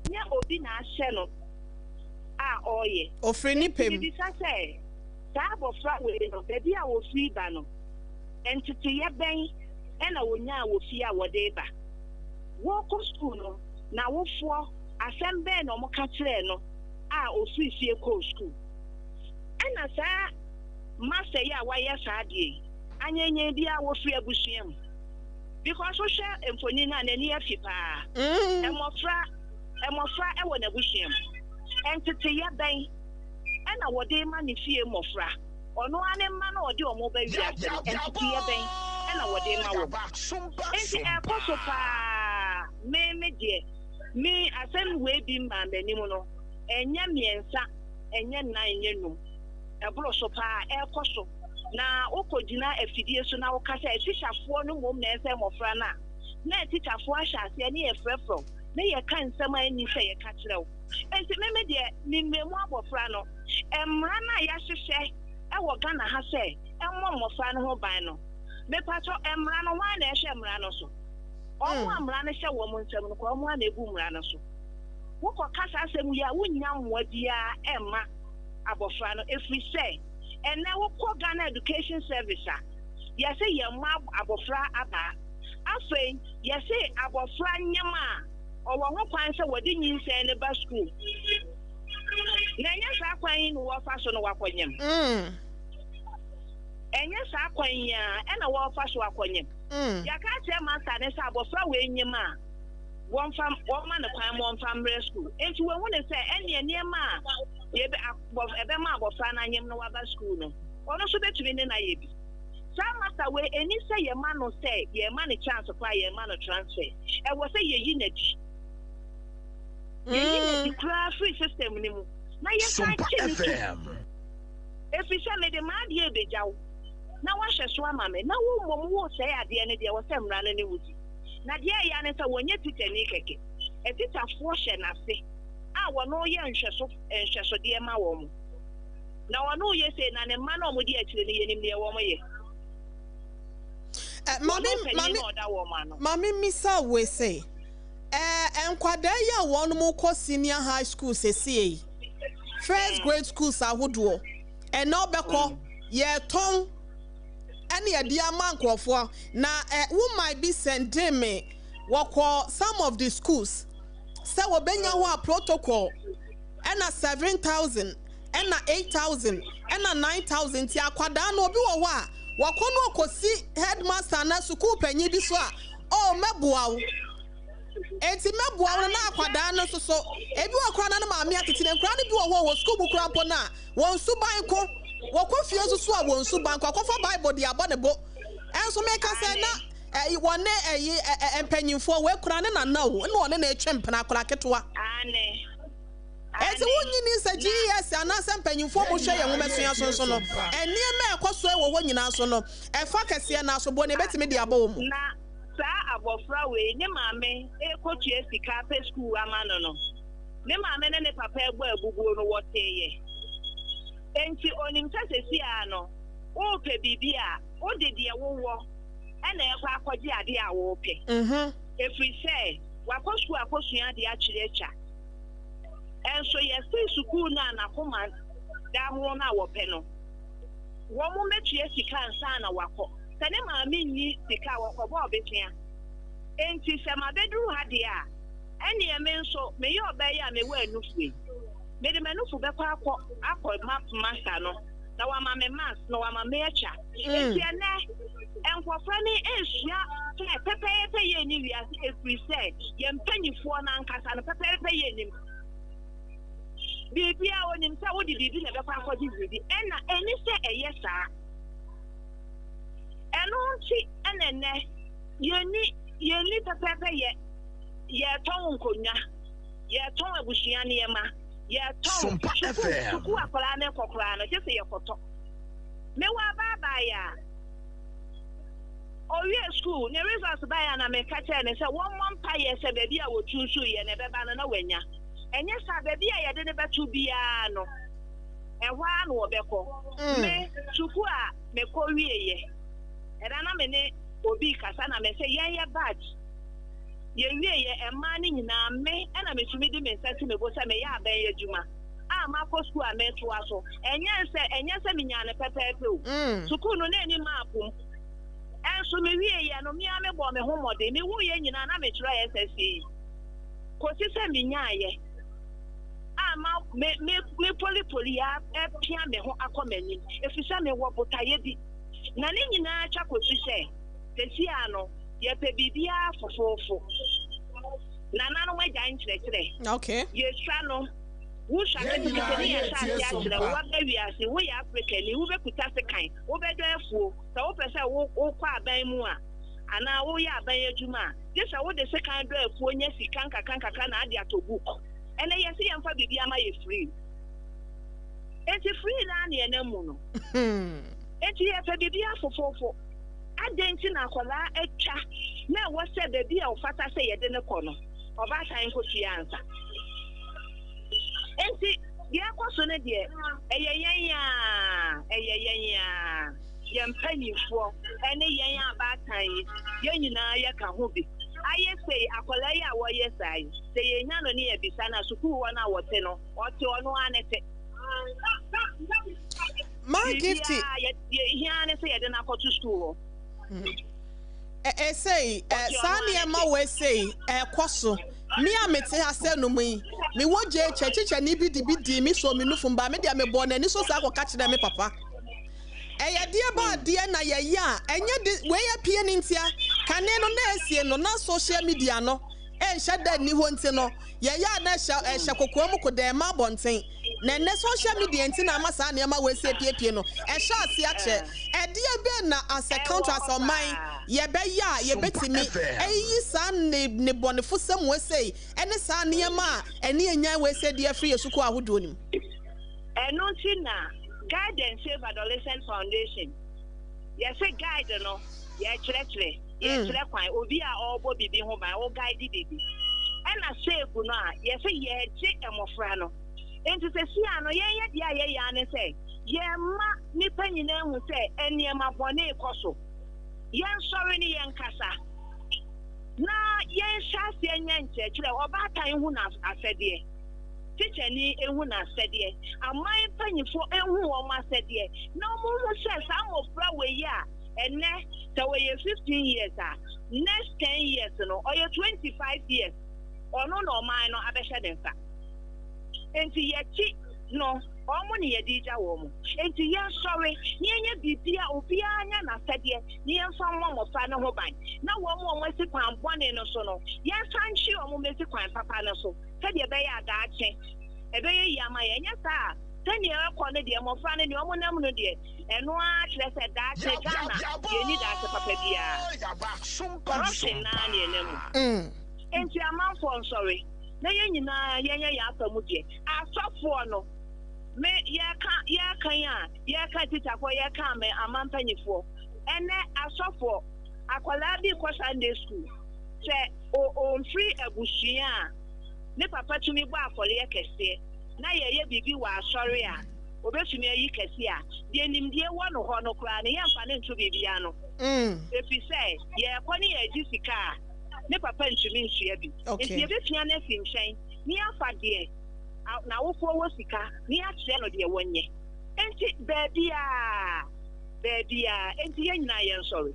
Speaker 4: Nyɛ obi na ahyɛ no a ɔreyɛ.
Speaker 1: Ɔfiri ne
Speaker 4: Enti
Speaker 1: pɛ mu.
Speaker 4: mebisa sɛ, saa abɔfra wei no, baabi a ɔfiri ba no, nteteyɛ bɛn na ɔnyaa wɔ fie a wɔde reba? Wɔrekɔ sukuu no, n'awofoɔ, asɛm bɛn na wɔka kyerɛɛ no a ɔfiri fie kɔɔ sukuu? Ɛna saa master yi a wayɛ saa adeɛ yi, anyenyen biara wɔfiri abusua mu. Because wohwɛ mfonin no a, n'ani afi paa. Mmɔfra, mmɔfra wɔ n'abusua mu. Nteteyɛ bɛn na wɔde rema ne fie mmɔfra? Ɔno ara ne mma no a ɔde wɔn reba wiase no, nteteyɛ bɛn na wɔde rema wɔn? Enti ɛrekɔ so paa. Me, me deɛ, me asɛm wei bi mmaa m'anim no, ɛnyɛ mmiɛnsa, ɛnyɛ nnan, ɛnyɛ nnum. Ɛboro so paa, ɛrekɔ so. Na wokɔgyina afidie so na woka sɛ atikyafoɔ no mmom na ɛsɛ mmɔfra no a, na atikyafoɔ ahyɛ aseɛ ne yɛfrɛfrɛ wo na yɛka nsɛm a ɛnni sɛ yɛka kyerɛ wo. Enti me me deɛ, memmɛmu abɔfra no. Mmara no a yɛahyehyɛ wɔ Ghana ha sɛ ɛmmɔ mmɔfra no ho ban no, mepakyɛw, mmara no, hwan na ɛhwɛ mmara no so? Wɔn a mmara no hyɛ wɔn nsam no koraa, wɔn ara na ɛbu mmara no so. Wokɔka saa asɛm yi a, wonnya mmoa biara mma abɔfra no, ɛfiri sɛ ɛnnɛ wokɔ Ghana Education Service a, yɛse yɛmmɔ abɔfra abaa. Afei yɛse abɔfra nyem a, ɔwɔ ho kwan sɛ wɔde nyinsɛn no ba sukuu. Na ɛnyɛ saa kwan yi na wɔfa so na wakɔnyem. Ɛnyɛ saa kwan yi ara ɛna wɔfa so akɔnyem. Yɛaka akyerɛ master no sɛ abɔfra wei nyem a, wɔmfa wɔmma no kwan ma ɔmfa mmrɛ sukuu. Enti wɔahu no sɛ ɛnneɛ nneɛma a yɛbɛ abɔ ɛbɛma abɔfra no anyem na waba sukuu no, ɔno nso bɛtumi ne no ayɛ bi. Saa master wei, ɛnni sɛ yɛma no sɛ yɛrema no chance koraa, yɛrema no transfer. Ɛwɔ sɛ yɛyi no adi. Yɛyi no adi koraa firi system no mu na yɛsan
Speaker 3: Sompa
Speaker 4: kye no tom.
Speaker 3: FM.
Speaker 4: Ɛfiri sɛ mede m'adeɛ rebɛgya wo na woahwɛ so ama me, na wo mmom woresɛe adeɛ no deɛ, ɛwɔ sɛ mmara no ne wo di. Na deɛ ɛya ne sɛ wɔnyɛ tikyani kɛkɛ. Atikyafoɔ hyɛ n'ase a wɔno yɛ nhwɛso nhwɛsodeɛ ma wɔn. Na ɔno yɛ sei na ne mma no a wɔdi akyire no yɛnim deɛ wɔn yɛ.
Speaker 1: Eh,
Speaker 4: Wɔn
Speaker 1: maame
Speaker 4: panin
Speaker 1: maame
Speaker 4: na ɔda wɔn ano.
Speaker 1: maame mmisa wo se eh, nkwadaa yi a wɔn kɔ senior high school sesie yi, first grade schools ahodoɔ, ɛnna ɔbɛkɔ yɛtɔn ɛne yɛde ama nkurɔfoɔ na eh, woman bi sɛnde me wɔkɔ some of the schools sɛ wɔbɛnya hɔ a protocol ɛna 7000 ɛna 8000 ɛna 9000. Nti akwadaa no obi wɔ hɔ a wɔkɔ no ɔkɔsi headmaster anaa sukuu panyin bi so a, oh, mɛboa wo, enti mɛboa wo no na akwadaa no nso so ebi wɔ koraa na ne maame atete ne nkwadaa no bi wɔ hɔ wɔ sukuu mu koraa mpo no a wɔn suban ko, wɔkɔ fie nso so a wɔn suban ko akɔfa Bible de abɔ ne bo. Ɛnso meka sɛ na ɛyi wɔne ɛyi ɛ mpanyinfoɔ wɔ ekura ne nana o ɛna ɔne na etwe mpena akwadaa ketewa.
Speaker 4: Aane.
Speaker 1: Enti
Speaker 4: Aane.
Speaker 1: wonnye nni sɛ
Speaker 4: Na.
Speaker 1: GES anaasɛ mpanyimfoɔ a wɔhwɛ yɛn nwomasua so nso no, nneɛma a ɛkɔ so wɔ hɔ nyinaa so no, ɛfa kɛseɛ no ara so boɔ no yɛbɛtumi de abɔ wɔn mu?
Speaker 4: Na saa abɔfra wei ne maame rekɔtua sika apɛ sukuu ama no no, ne maame ne ne papa rebɔ abubuo no, wɔteeɛ. Enti ɔnim sɛ seesei ara no, worepɛ biribi a, wode deɛ wowɔ na ɛrekɔ akɔgye adeɛ a worepɛ. Ɛfiri sɛ, wakɔ sukuu akɔsua adeɛ akyerɛ atwa. Nso yɛse sukuu no a n'akoma da ho no a wɔpɛ no, wɔmmɛtua sika ansa na wakɔ. Sɛ ne maame nni sika a, wɔkɔbɔ ɔbesea. Enti sɛ mabɛduru ha deɛ a, ɛnneɛ me nso meyɛ ɔbaa yi a mewɔ anufu yi, mede m'anufu bɛkɔ akɔ akɔma masta no na wama me maths na wama me atwa. Enti ɛnnɛ, nkɔfra no resua sɛ pɛpɛɛpɛ yɛ nni wiase ɛfiri sɛ yɛn mpanimfoɔ no ankasa no pɛpɛɛpɛ yɛ nnim. Biribiara onim sɛ wode biribi na ɛbɛkɔ akɔgye biribi, ɛna ɛni sɛ ɛyɛ saa. Ɛno nti ɛna ɛnnɛ yɛnni yɛnni pɛpɛɛpɛ yɛ, yɛtɔn nkonnwa, yɛtɔn abusua nneɛma, yɛtɔn
Speaker 3: Sompa
Speaker 4: sukuu
Speaker 3: FM.
Speaker 4: sukuu akwadaa no kɔ koraa no gye sɛ yɛkɔtɔ. Mewɔ abaabae a ɔwiee sukuu, ne results baeɛ a na meka kyerɛɛ no sɛ wɔmmɔ mpaeɛ sɛ baabi a wɔchuusuiɛ no ɛbɛba no na wanya. Ɛnyɛ saa a, baabi a yɛde no bɛto biara no, ɛhɔ ara na ɔbɛkɔ. Me, sukuu a mekɔ wieeɛ, ɛda na me ne obi rekasa na mese yɛn yɛ batch, yɛwieeɛ mmaa no nyinaa me na metumi de me nsa si me bo sɛ meyɛ abɛn adwuma. a makɔ sukuu a metoa so. Ɛnyɛ sɛ ɛnyɛ sɛ minyaa no pɛpɛɛpɛ o. Sukuu no, na enni map mu. Ɛnso miwieeɛ no, me ara mebɔɔ me ho mmɔden. Mewuiɛ nyinaa na mekyerɛ SSCE kɔsi sɛ minyaeɛ a ma me me me polipoli a apia me ho akɔ m'anim ɛfiri sɛ mewɔ botaeɛ bi. Na ne nyinaa twa kɔsi sɛ seesei ara no yɛpɛ biribiara fofoofo. Nananom agyae nkyerɛkyerɛ.
Speaker 1: Okay.
Speaker 4: Yɛsua no. Wosua
Speaker 3: Yɛn
Speaker 4: ketekete
Speaker 3: nyinaa
Speaker 4: ne yɛhyɛ
Speaker 3: yɛretie
Speaker 4: ase akyerɛ wo,
Speaker 3: Sompa.
Speaker 4: woaba wiase, woyɛ Afrikani, wobɛkuta sekan, wobɛdɔ afuo, sɛ wopɛ sɛ wo wokɔ aban mu a, anaa woyɛ aban adwuma a, gye sɛ wode sekan dɔ afuo nya sika nkakra nkakra na ade atɔ book. Ɛnɛ yɛse yɛmfa biribiara ma yɛ free. Enti free no ara na yɛnam mu no. Enti yɛpɛ biribiara fofoofo. Adɛn nti na akwadaa atwa na ɛwɔ sɛ baabi a ɔfata sɛ yɛde no kɔ no, ɔbaatan nkɔtua ansa? Enti, deɛ ɛrekɔ so no deɛ, ɛyɛ yɛn ara, ɛyɛ yɛn ara, yɛn mpanimfoɔ ne yɛn abaatan yi, yɛn nyinaa yɛka ho bi. Ayɛ sei, akwadaa yi a wɔreyɛ saa yi, sɛ yɛnya no ne yɛbisa no a, sukuu hɔ no a wɔte no, ɔte ɔno ara ne te.
Speaker 1: Ma Gifty.
Speaker 4: Biribiara, yɛ, deɛ ɛhia ara ne sɛ yɛde no akɔto sukuu hɔ.
Speaker 1: Ɛsei,
Speaker 4: Ɔte
Speaker 1: saa
Speaker 4: ɔno ara ne
Speaker 1: nneɛma
Speaker 4: te.
Speaker 1: wei sei ɛrekɔ so. Me a mete ha sɛ nom yi, Mewɔ JHS, kyikyɛni bi de bi dii me soo me nufu mu baa me deɛ mebɔɔ n'ani so saa kɔka kyerɛɛ me papa. Ɛyɛ deɛ ba adeɛ na yɛyɛ a ɛnyɛ de wei apue no ntia. Kane no na ɛsie no na social media no ɛnhyɛ da nni hɔ nti no yɛyɛ a na ɛhyɛ ɛhyɛ kokoa mu kodɛɛ ma abɔnten. Na ɛnnɛ social media nti na ama saa nneɛma wei sɛ apiepie no ɛhyɛ ase akyɛ. Ɛdeɛ bɛn na as a country, as ɔman yɛbɛyɛ a yɛbɛtumi ayiyi saa nne nnebɔnefosɛm wei sei ɛne saa nneɛma a ɛne anyan wei sei de afiri yɛn sukuu ahodoɔ no mu?
Speaker 4: Ɛno nti na Guide and Save Adolescent Foundation, yɛse guide no, yɛkyerɛkyerɛ, yɛkyerɛ kwan, obi a ɔrebɔ biribi ho ban, wo guide biribi. Ɛna save no a, yɛse yɛregye mmɔfra no. Nti seesei ano, yɛn yɛ deɛ a yɛyɛ ara ne sɛ, yɛma nnipa nyinaa hu sɛ nneɛma bɔne rekɔ so. Yɛnsɔre ne yɛnkasa, na yɛnhyɛ aseɛ nyɛ nkyerɛkyerɛ. Ɔbaatan hu n'asɛdeɛ, tikyani hu n'asɛdeɛ, aman mpanimfoɔ hu wɔn asɛdeɛ, na wɔhu sɛ saa mmɔfra wei a ɛnnɛ sɛ wɔyɛ 15 years a, next 10 years no ɔyɛ 25 years, ɔno na ɔman no abɛhyɛ ne nsa. Enti yɛkyi no, wɔn ne yɛde regya wɔn. Enti yɛnsɔre na yɛnyɛ biribi a obiara nyɛ n'asɛdeɛ na yɛmfa mmɔ mmɔfra no ho ban, na wɔn a wɔasi kwan bɔne no so no, yɛnsan ntwe wɔn mmɛsi kwan papa no so, sɛdeɛ ɛbɛyɛ a daakye ɛbɛyɛ yie ama yɛn. Ɛnyɛ saa a, sɛdeɛ ɛrekɔ no deɛ, mmɔfra no deɛ wɔnam no deɛ, ɛno ara kyerɛ sɛ daakye Ghana yɛnni daakye papa biara. Corruption no ara na yɛnam mu. Enti amanfoɔ nsɔre na yɛn nyinaa yɛnyɛ yɛn afa mu deɛ. Asɔfoɔ no, me, yɛreka, yɛreka yi a, yɛreka atikyafoɔ, yɛreka ame, aman mpanimfoɔ. Ɛnnɛ, asɔfoɔ, akwadaa bi rekɔ Sunday school, sɛ o, ɔmfiri abusua a ne papa tumi bɔ afɔreɛ kɛseɛ, na yɛreyɛ biribi wɔ asɔre a, ɔbɛtumi ayi kɛseɛ a, deɛ nimdeɛ wɔ no hɔ no koraa no, yɛmfa no nto biribi ano. Ɛfiri sɛ, yɛrekɔ ne yɛregye sika a, ne papa ntumi ntua bi. Enti yɛbɛpia no asi nkyɛn na yɛafa deɛ n'awofoɔ wɔ sika na yɛakyerɛ no deɛ wɔnyɛ. Enti baabiara, baabiara, enti yɛn nyinaa yɛnsɔre.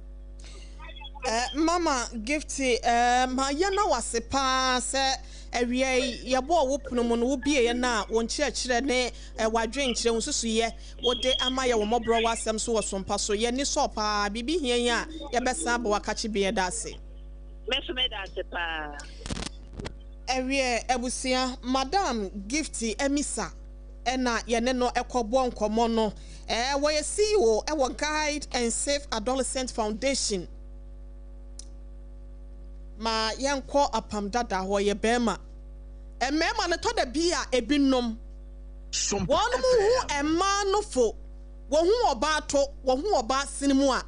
Speaker 1: Eh, Mama Gifty, eh, ma yɛna wo ase paa sɛ awia yi yɛbɔɔ wo pono mu no wobieeɛ no a wo nkyerɛkyerɛ ne eh, w'adwenkyerɛ, wo nsusuiɛ wode ama yɛ wɔ mmɔborɔ w'asɛm so wɔ sompa so. Yɛn ani sɔ paa. Biribi hia yi a yɛbɛsan aba w'akakye bi. Yɛda ase.
Speaker 4: Me nso meda ase paa.
Speaker 1: Ɛwiɛ abusua, Madam Gifty Amisa na yɛne no kɔbɔ nkɔmmɔ no. Wɔyɛ CEO wɔ Guide and Save Adolescent Foundation. Ma yɛnkɔ Apam Dada hɔ, ɔyɛ barima. Mmarima no, tɔ da bi a ebinom wɔn hu mmaa no fo, wɔhu ɔbaa to, wɔhu ɔbaa sene mu a,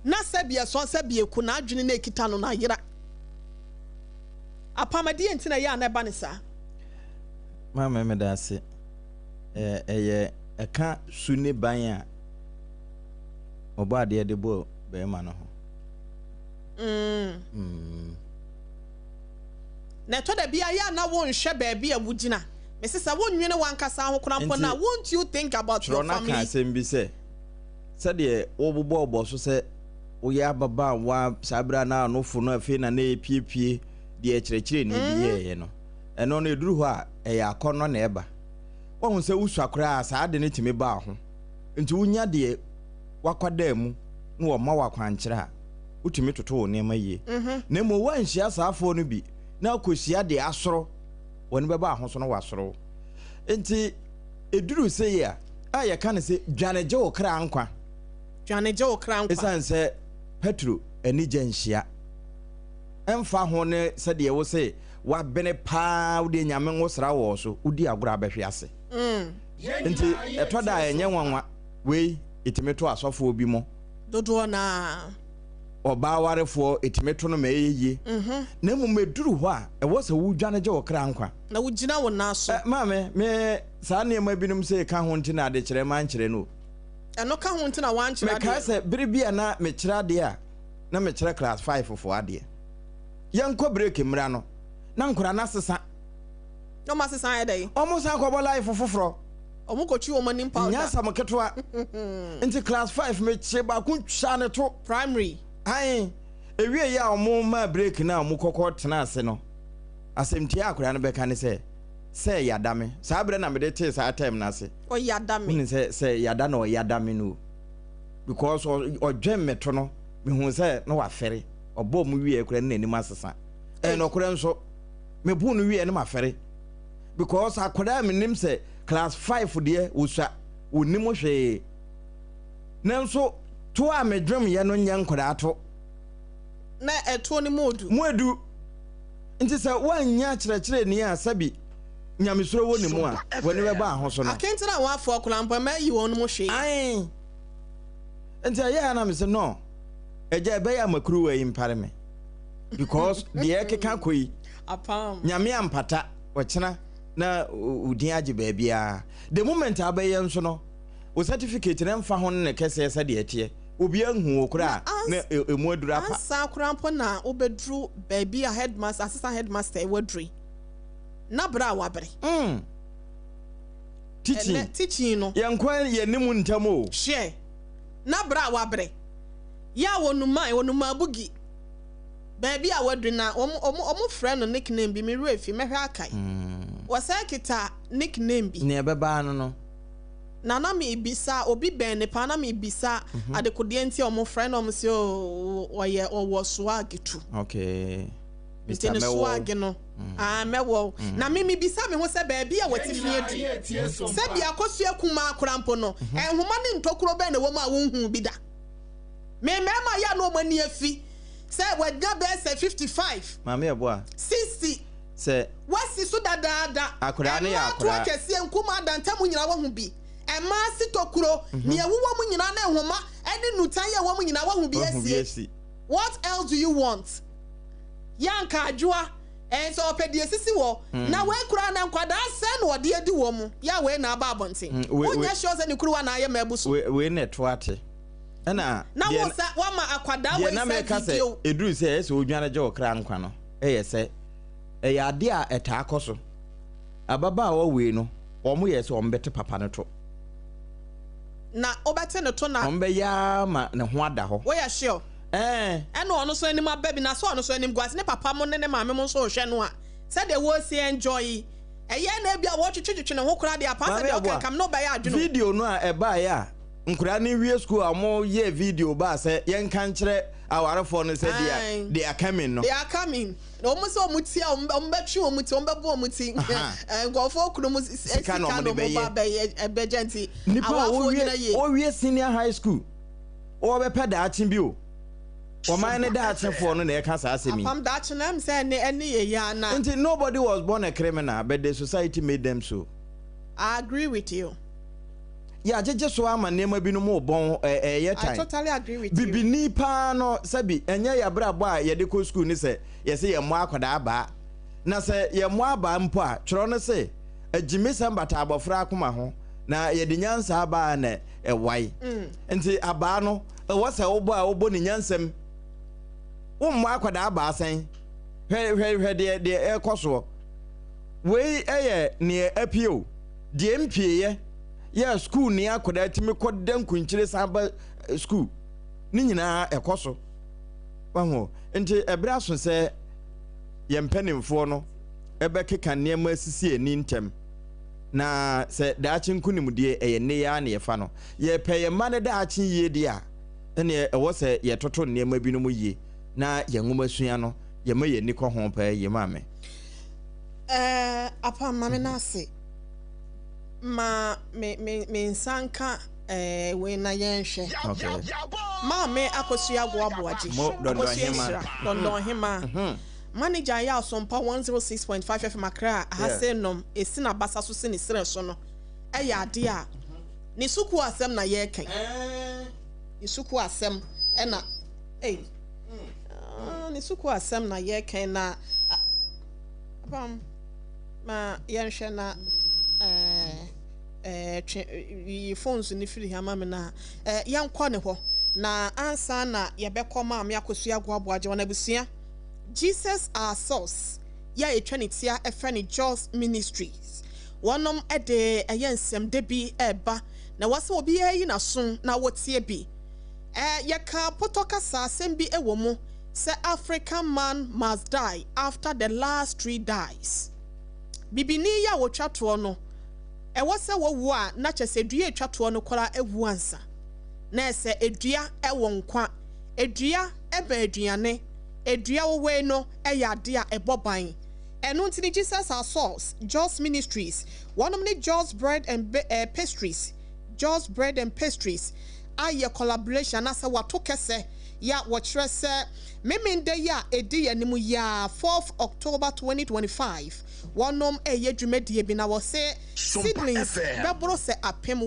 Speaker 1: na sɛbi ɛsɔn sɛbi eku n'adwene na ekita no no ayera. Apam, ɛdeɛn nti na ɛyɛ a na ɛba no saa?
Speaker 2: Maame meda ase. Ɛyɛ ɛka su ne ban a Ɔbɔadeɛ de bɔɔ barima no ho.
Speaker 1: Mm. Na ɛtɔ da bi a yɛ a na wonhwɛ baabi a wugyina. Mese sɛ wonnwene w'ankasa ho koraa mpo no a, won't you think about your
Speaker 2: family? Twerɛ no
Speaker 1: aka
Speaker 2: asɛm bi sɛ, Sɛdeɛ wobobɔɔ so sɛ woyɛ ababaawa saa berɛ a na anofo no afei na na ɛrepiepie deɛ kyerɛkyerɛni bi yɛeɛ no, ɛno no ɛduru hɔ a ɛyɛ akɔnnɔ na ɛba. Woahu sɛ wosua koraa a saa ade no tumi ba wo ho. Nti wonya deɛ wakwadaa mu na wɔma wo akwankyerɛ a, wotumi toto wo nneɛma yie. Na mmom woanhyia saafoɔ no bi na akɔhyia deɛ asoro w'ani bɛba ho so na wasoro wo. Nti ɛduru sei a, a yɛka no sɛ dwane gye wo kra nkwa.
Speaker 1: Dwane gye wo kra nkwa.
Speaker 2: Ɛsiane sɛ Petro ani gya nhyia. Ɛmfa ho ne sɛdeɛ wo se wabene paa wodeɛ Nyame nwosra wɔ wo so, wodi agorɔ a bɛhwe ase. Nti ɛtɔ da a ɛnyɛ nwanwa wei ɛtumi to asɔfoɔ bi mo.
Speaker 1: Dodoɔ no ara.
Speaker 2: Ɔbaa warefoɔ ɛtumi to no ma ɛyɛ yie. Na mmom ɛduru hɔ a ɛwɔ sɛ wodwane gye wo kra nkwa.
Speaker 1: Na wogyina wo nan so.
Speaker 2: Maame, me saa nneɛma binom sei ka ho nti na adekyerɛ mankyerɛ no o.
Speaker 1: Ɛno ka ho nti na woankyerɛ adeɛ no.
Speaker 2: Mekae sɛ bere bi a na mekyerɛ adeɛ a, na mekyerɛ class five foɔ adeɛ. Yɛnkɔ break mmra no, na nkwadaa no asesa.
Speaker 1: Na wɔn asesa ayɛ dɛn?
Speaker 2: Wɔn san kɔbɔ life foforɔ.
Speaker 1: Wɔn kɔtwi wɔn anim powder.
Speaker 2: Nyɛ asɛm ketewa. Nti class five mekye baako twaa ne to.
Speaker 1: Primary.
Speaker 2: Ae. Ewie yɛ a wɔn maa break no a wɔn kɔkɔ tena ase no. Asɛmti a akwadaa no bɛka ne sɛ, sɛ yada me. Saa berɛ na mede tee saa term no ase.
Speaker 1: Ɔyada me.
Speaker 2: Wonim sɛ sɛ yada na ɔyada me no o. Because ɔdwen me to no, mehuu sɛ na wafɛre. Ɔbɔɔ mu wieɛ koraa na n'anim asesa. Ɛyɛ nɔkorɛ nso, meboo no wieɛ no mafɛre. Because akwadaa a menim sɛ class 5 deɛ wɔsua, wɔnnim hwee. Nanso to a medwemyɛ no nyɛ nkwadaa to.
Speaker 1: Na ɛtoɔ no mu odu.
Speaker 2: Mu edu. Nti sɛ woannya kyerɛkyerɛni a sɛbi nyamesuro wɔ ne mu a, w'ani bɛba ahoso no.
Speaker 1: Akentene a wɔafoa koraa mpo, ɛmma ayi wɔn mu hwee.
Speaker 2: Ae. Nti ɛyɛɛ a na mese no, Agya ɛbɛyɛ a ma kuruwa yi mpare me. Because deɛ ɛkeka kɔ yi,
Speaker 1: Apam.
Speaker 2: Nyame ampata, ɔkyena na wo din agye baabiara. The moment a wobɛyɛ nso no, wo certificate no mfa ho ne ne kɛseɛ sɛdeɛ ɛteɛ. Obiara nhu wo koraa
Speaker 1: Na
Speaker 2: na ɛmu aduru apa.
Speaker 1: Ansa koraa mpo na wobɛduru baabi a headmaster, assistant headmaster waduru yi, na berɛ a wabrɛ.
Speaker 2: Mm. Teaching.
Speaker 1: Ɛnɛ teaching no.
Speaker 2: Yɛnkɔ yɛn anim ntɛm o.
Speaker 1: Hwɛ, na berɛ a wabrɛ. Yɛ a wɔnuma, wɔnuma abugi. Baabi a waduru na wɔn, wɔn, wɔn frɛ no nickname bi, me werɛ fi, mɛhwɛ akae.
Speaker 2: Mm.
Speaker 1: Wɔsan kita nickname bi.
Speaker 2: Nea ɛbɛba ano no.
Speaker 1: Na na mebisa obi bɛn ne paa na mebisa adekodeɛ nti a wɔn frɛ no wɔn sɛ oo ɔyɛ ɔwɔ swag tu.
Speaker 2: Okay.
Speaker 1: Nti
Speaker 2: Mr.
Speaker 1: ne
Speaker 2: Mɛwɔ.
Speaker 1: swag no ah mɛwɔ na me mebisa me ho sɛ baabi a wɔte fi adu sɛ biako sua kumaa koraa mpo no nhoma ne ntokuro bɛn na ɛwɔ mu a wonhuu bi da. Me mmarima yɛ a na wɔn ani afi sɛ wɔanya bɛyɛ sɛ 55
Speaker 2: Maame Ɛboa.
Speaker 1: 60.
Speaker 2: Sɛ.
Speaker 1: Woasi so dadaada.
Speaker 2: Akwadaa no yɛ
Speaker 1: Mmaa to
Speaker 2: akwadaa.
Speaker 1: akɛseɛ, nkumaa da ntam nyinaa woahu bi. Mmaa si tokuro, nea ɛwowɔ mu nyinaa ne nhoma ne nnutan a ɛwɔ mu nyinaa woahu bi
Speaker 2: Woahu bi
Speaker 1: asie.
Speaker 2: asi.
Speaker 1: What else do you want? Yɛ anka adwoa, ɛɛ sɛ ɔpɛ deɛ esisi hɔ. Na wei koraa na nkwadaa sɛn na ɔde adi wɔn? Yɛ a wei na aba abɔnten.
Speaker 2: Wei, wei.
Speaker 1: Wonyɛ sure sɛ ne kuruwa na ayɛ ma abu so.
Speaker 2: Wei, wei na ɛto ate. Ɛna
Speaker 1: Na
Speaker 2: deɛ,
Speaker 1: wo sa, woama akwadaa
Speaker 2: deɛ
Speaker 1: wei
Speaker 2: na
Speaker 1: sa
Speaker 2: meka sɛ
Speaker 1: video.
Speaker 2: ɛduru sɛ ɛyɛ sɛ wodwane gye wo kra nkwa no yɛ sɛ ɛyɛ adeɛ a ɛtaa kɔ so. Ababaawa wei no, wɔyɛɛ sɛ wɔbɛte papa no to.
Speaker 1: Na wobɛte ne to na.
Speaker 2: Wɔbɛyɛ ara ma ne ho ada hɔ.
Speaker 1: Woyɛ sure?
Speaker 2: Ɛɛ.
Speaker 1: Ɛna ɔno nso anim aba bi, na sɛ ɔno nso anim gu ase, ne papa mo ne ne maame mo nso rehwɛ no a, sɛdeɛ wɔresi enjoy yi, ɛyɛ na ebia wɔretwetwetwetwe ne ho koraa deɛ, apaa sɛ
Speaker 2: Maame
Speaker 1: deɛ
Speaker 2: Aboa,
Speaker 1: ɔka nka me ne wo bɛyɛ adwene o.
Speaker 2: video no a ɛbaeɛ a nkwadaa no wie sukuu a wɔyɛɛ video baa sɛ yɛnka nkyerɛ awarefoɔ no sɛ they are, they are coming no.
Speaker 1: They are coming. Na wɔn sɛ wɔn ti a wɔn bɛtwe wɔn ti, wɔn bɛbɔ wɔn ti. Nkurɔfoɔ kunu mu sika na wɔn ba bɛyɛ ɛbɛgya nti.
Speaker 2: Nipa a wɔwie wɔwie senior high school wɔbɛpɛ daakye bi o. Ɔman ne daakyefoɔ no na ɛka saa asɛm yi.
Speaker 1: Apam daakye na ɛm sɛ ɛne ɛne yɛ yɛ ana.
Speaker 2: Nti nobody was born a criminal but the society made them so.
Speaker 1: I agree with you.
Speaker 2: Yɛagyegye so ama nneɛma binom rebɔn ɛyɛ
Speaker 1: I
Speaker 2: tan.
Speaker 1: totally agree with you.
Speaker 2: Bibini paa no sɛbi ɛnyɛ yɛabrabɔ a yɛde kɔ sukuu ne sɛ yɛse yɛmmɔ akwadaa abaa. Na sɛ yɛmmɔ abaa mpo a, twerɛ no se agyimisɛm bata abɔfra akoma ho na yɛde nyansa abaa na ɛwae. Nti abaa no ɛwɔ sɛ wobɔ a wobɔ ne nyansam. Wommɔ akwadaa abaa sɛn? Hwɛ hwɛ hwɛ deɛ deɛ ɛrekɔ soɔ. Wei yɛ neɛ apue o. Deɛ mpieeɛ yɛ a sukuuni akwadaa tumi kɔ da nkunkyire san ba sukuu ne nyinaa ɛkɔ so. Wahu? Nti ɛberɛ aso sɛ yɛn mpanimfoɔ no ɛbɛkeka nneɛma asisi ani ntɛm na sɛ daakye nkonimdie ɛyɛ nnɛ yi ara na yɛfa no. Yɛpɛ yɛn mma no daakye yie deɛ a, ɛneɛ ɛwɔ sɛ yɛtoto nneɛma binom yie na yɛn nwomasua no yɛma yɛn ani kɔ ho paa yie. Maame.
Speaker 1: Ɛɛ Apam ma me n'ase ma me me me nsa nka ɛɛ wei na yɛnhwɛ.
Speaker 2: Okay.
Speaker 1: Maame Akosua Agoaboagye.
Speaker 2: Mo
Speaker 1: Akosua
Speaker 2: Dɔndɔnhema.
Speaker 1: Nhyira Dɔndɔnhema. Manager yɛ Asompa 106.5 FM Accra aha
Speaker 2: Yeah.
Speaker 1: se nom esi n'abasa so si ne serɛ so no ɛyɛ adeɛ a ne sukuu asɛm na yɛreka yi. Ne sukuu asɛm ɛna ei ah, ne sukuu asɛm na yɛreka yi na ah, Apam, ma yɛnhwɛ na eh, eh, twe yiyi phones no firi ha ma me na eh, yɛnkɔ ne hɔ. Na ansa na yɛbɛkɔ Maame Akosua Agoaboagye wɔn abusua, Jesus Our Source, yɛ a yɛtwa ne tia ɛfrɛ no Jaws Ministries. Wɔnom de ɛyɛ nsɛmdɛ bi ɛreba na ɛwɔ sɛ obiara yi n'aso na wɔtie bi. Eh, yɛka pɔtɔ kasa asɛm bi wɔ mu. sɛ African man must die after the last tree dies. Bibini yi a wɔtwa toɔ no, ɛwɔ sɛ wɔwu a na kyerɛ sɛ dua a ɛtwa toɔ no koraa awu ansa. Na ɛsɛ dua wɔ nkwa, dua ma aduane, dua wowei no yɛ adeɛ a ɛbɔ ban. Ɛno nti no Jesus Our Source, Jos Ministries, wɔnom ne Jos Bread and Pastries, Jos Bread and Pastries, ayɛ collaboration anaasɛ wɔato kɛsɛ yɛ a wɔkyerɛ sɛ Memenda yi a ɛdi yɛn anim yi ara, fourth October 2025, wɔnom reyɛ dwumadie bi na wɔse seedlings bɛboro sɛ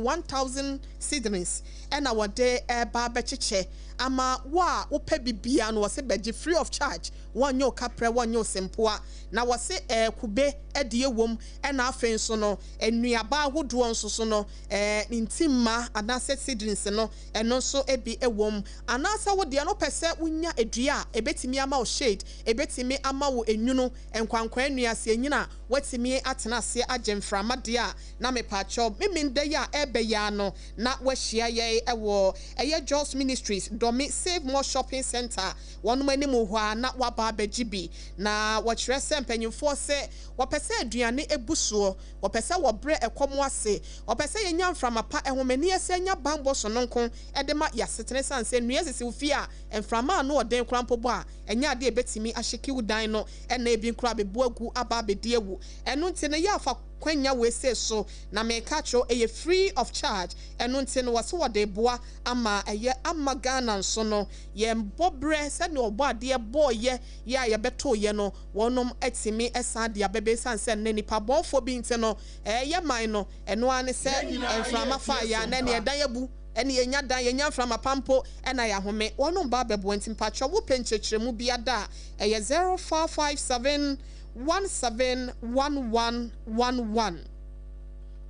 Speaker 1: 1000 seedlings ɛna wɔde reba abɛkyekyɛ ama wo a wopɛ bi biara no, wɔse bɛgye free of charge, wɔnnye wo kaprɛ, wɔnnye wo sempoa, na wɔse ɛɛ kube deɛ wom ɛna afei nso no nnuaba ahodoɔ nso so no ɛɛ ntimma anaasɛ seedlings no ɛno nso bi wom. Anaasɛ wo deɛ no wopɛ sɛ wonya dua a ɛbɛtumi ama wo shade, ɛbɛtumi ama wo nwunu, nkwankwaa nnua, sɛ ɛnyini a woatumi atena aseɛ agye mframa deɛ a, na mepaakyɛw Memenda yi a ɛreba yi ara no na woahyia yɛn wɔ ɛyɛ Jos Ministries, Dɔme Save More Shopping Centre, wɔnom anim hɔ ara na woaba abɛgye bi. Na wɔkyerɛ sɛ mpanyinfoɔ se wɔpɛ sɛ aduane bu soɔ, Wɔpɛ sɛ wɔbrɛ ɛkɔm ase. Wɔpɛ sɛ yɛnya mframa pa, ɛhomani, ɛsɛ nya banbɔ sononko de ma yɛn asetena. Esiane sɛ nnua sisi wo fie a, mframa a ano yɛ den koraa mpo bɔ a, ɛnyɛ ade a ebetumi ahyeke wo dan no na ebi koraa abebu agu aba abedi awu. Ɛno nti no, yɛ a fa kwanya wei sei so na meka akyerɛ wo, ɛyɛ free of charge. Ɛno nti no, wɔse wɔde reboa ama ɛyɛ ama Ghana nso no, yɛn bɔberɛ sɛdeɛ Ɔbɔadeɛ bɔeɛ yɛ a yɛbɛtoeɛ no, wɔnom atumi san de aba bio ɛsiane sɛ nnɛ nnipa bɔnfoɔ bi nti no ɛyɛ man no ɛno ara ne sɛ mframa fa yɛn a na ɛne ɛdan abu ɛne yɛnya dan yɛnya mframa pa mpo ɛna yɛahome wɔnom ba abɛboa nti mpakyɛw wopɛ nkyerɛkyerɛmu bi ada a ɛyɛ 0557 171111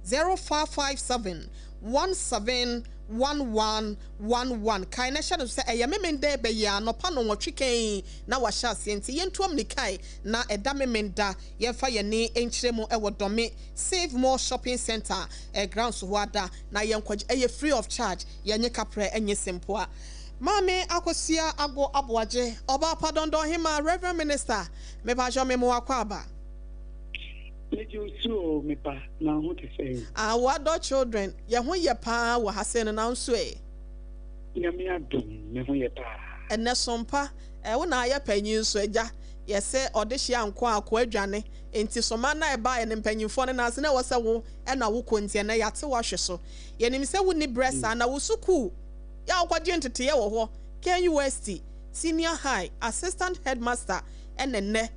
Speaker 1: 0557 171111 Kae na hyɛ no nso sɛ ɛyɛ Memenda ɛbɛ yi ara anɔpa nnɔnwɔtwe kɛn na wahyɛ aseɛ nti yɛntu amnikae na ɛda Memenda yɛmfa yɛn ani nkyerɛ mu wɔ Dɔme Save More Shopping Centre grounds hɔ ada na yɛnkɔgye ɛyɛ free of charge yɛnye kaprɛ nye sempoa Maame Akosua Ago Aboagye Ɔbaa Pa Dɔndɔn Hemaa Reverend Minister mepakyɛw me mo akwaaba.
Speaker 5: Megye wo so o me ba, na wo ho te sɛn?
Speaker 1: Ah wo adult children, yɛ ho yɛ paa wɔ ha sei no, na wo nso ɛ?
Speaker 5: Nyame adom, me ho yɛ paa.
Speaker 1: Ɛnɛ sompa eh, wo na ayɛ panyin nso agya, yɛse ɔdehye anko a akoa adwane, nti soma no a ɛbaeɛ no mpanyinfoɔ no nan ase na ɛwɔ sɛ wo na wokɔ nti ɛnɛ yɛate wo ahwe so. Yɛnim sɛ wonni berɛ saa, na wo sukuu yɛ a wokɔgye nteteeɛ wɔ hɔ, KNUST, Senior High, Assistant Headmaster ɛna ɛnɛ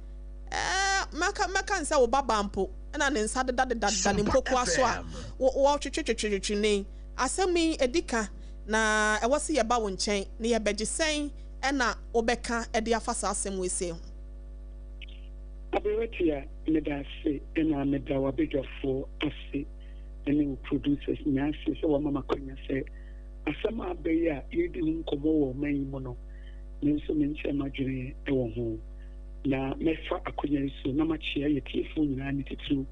Speaker 1: Ɛɛ, mɛka mɛka no sɛ wo ba baa mpo na ne nsa dedadedadeda ne mpokoa so a wɔtwetwetwetwe ne yi. Asɛm yi, ɛdi ka, na ɛwɔ sɛ yɛba wo nkyɛn na yɛbɛgye. Sɛn na wobɛka de afa saa asɛm wei sei ho?
Speaker 5: Aberewatia, meda ase na meda w'abadwafoɔ ase ne wo producers nyinaa ase sɛ wɔama me akwanya sɛ asɛm a aba yi a yɛredi ho nkɔmmɔ wɔ ɔman yi mu no, me nso menkyerɛ m'adwene wɔ ho. Na mɛfa akonya yi so na makyea yɛ tiefoɔ nyinaa ne titiriw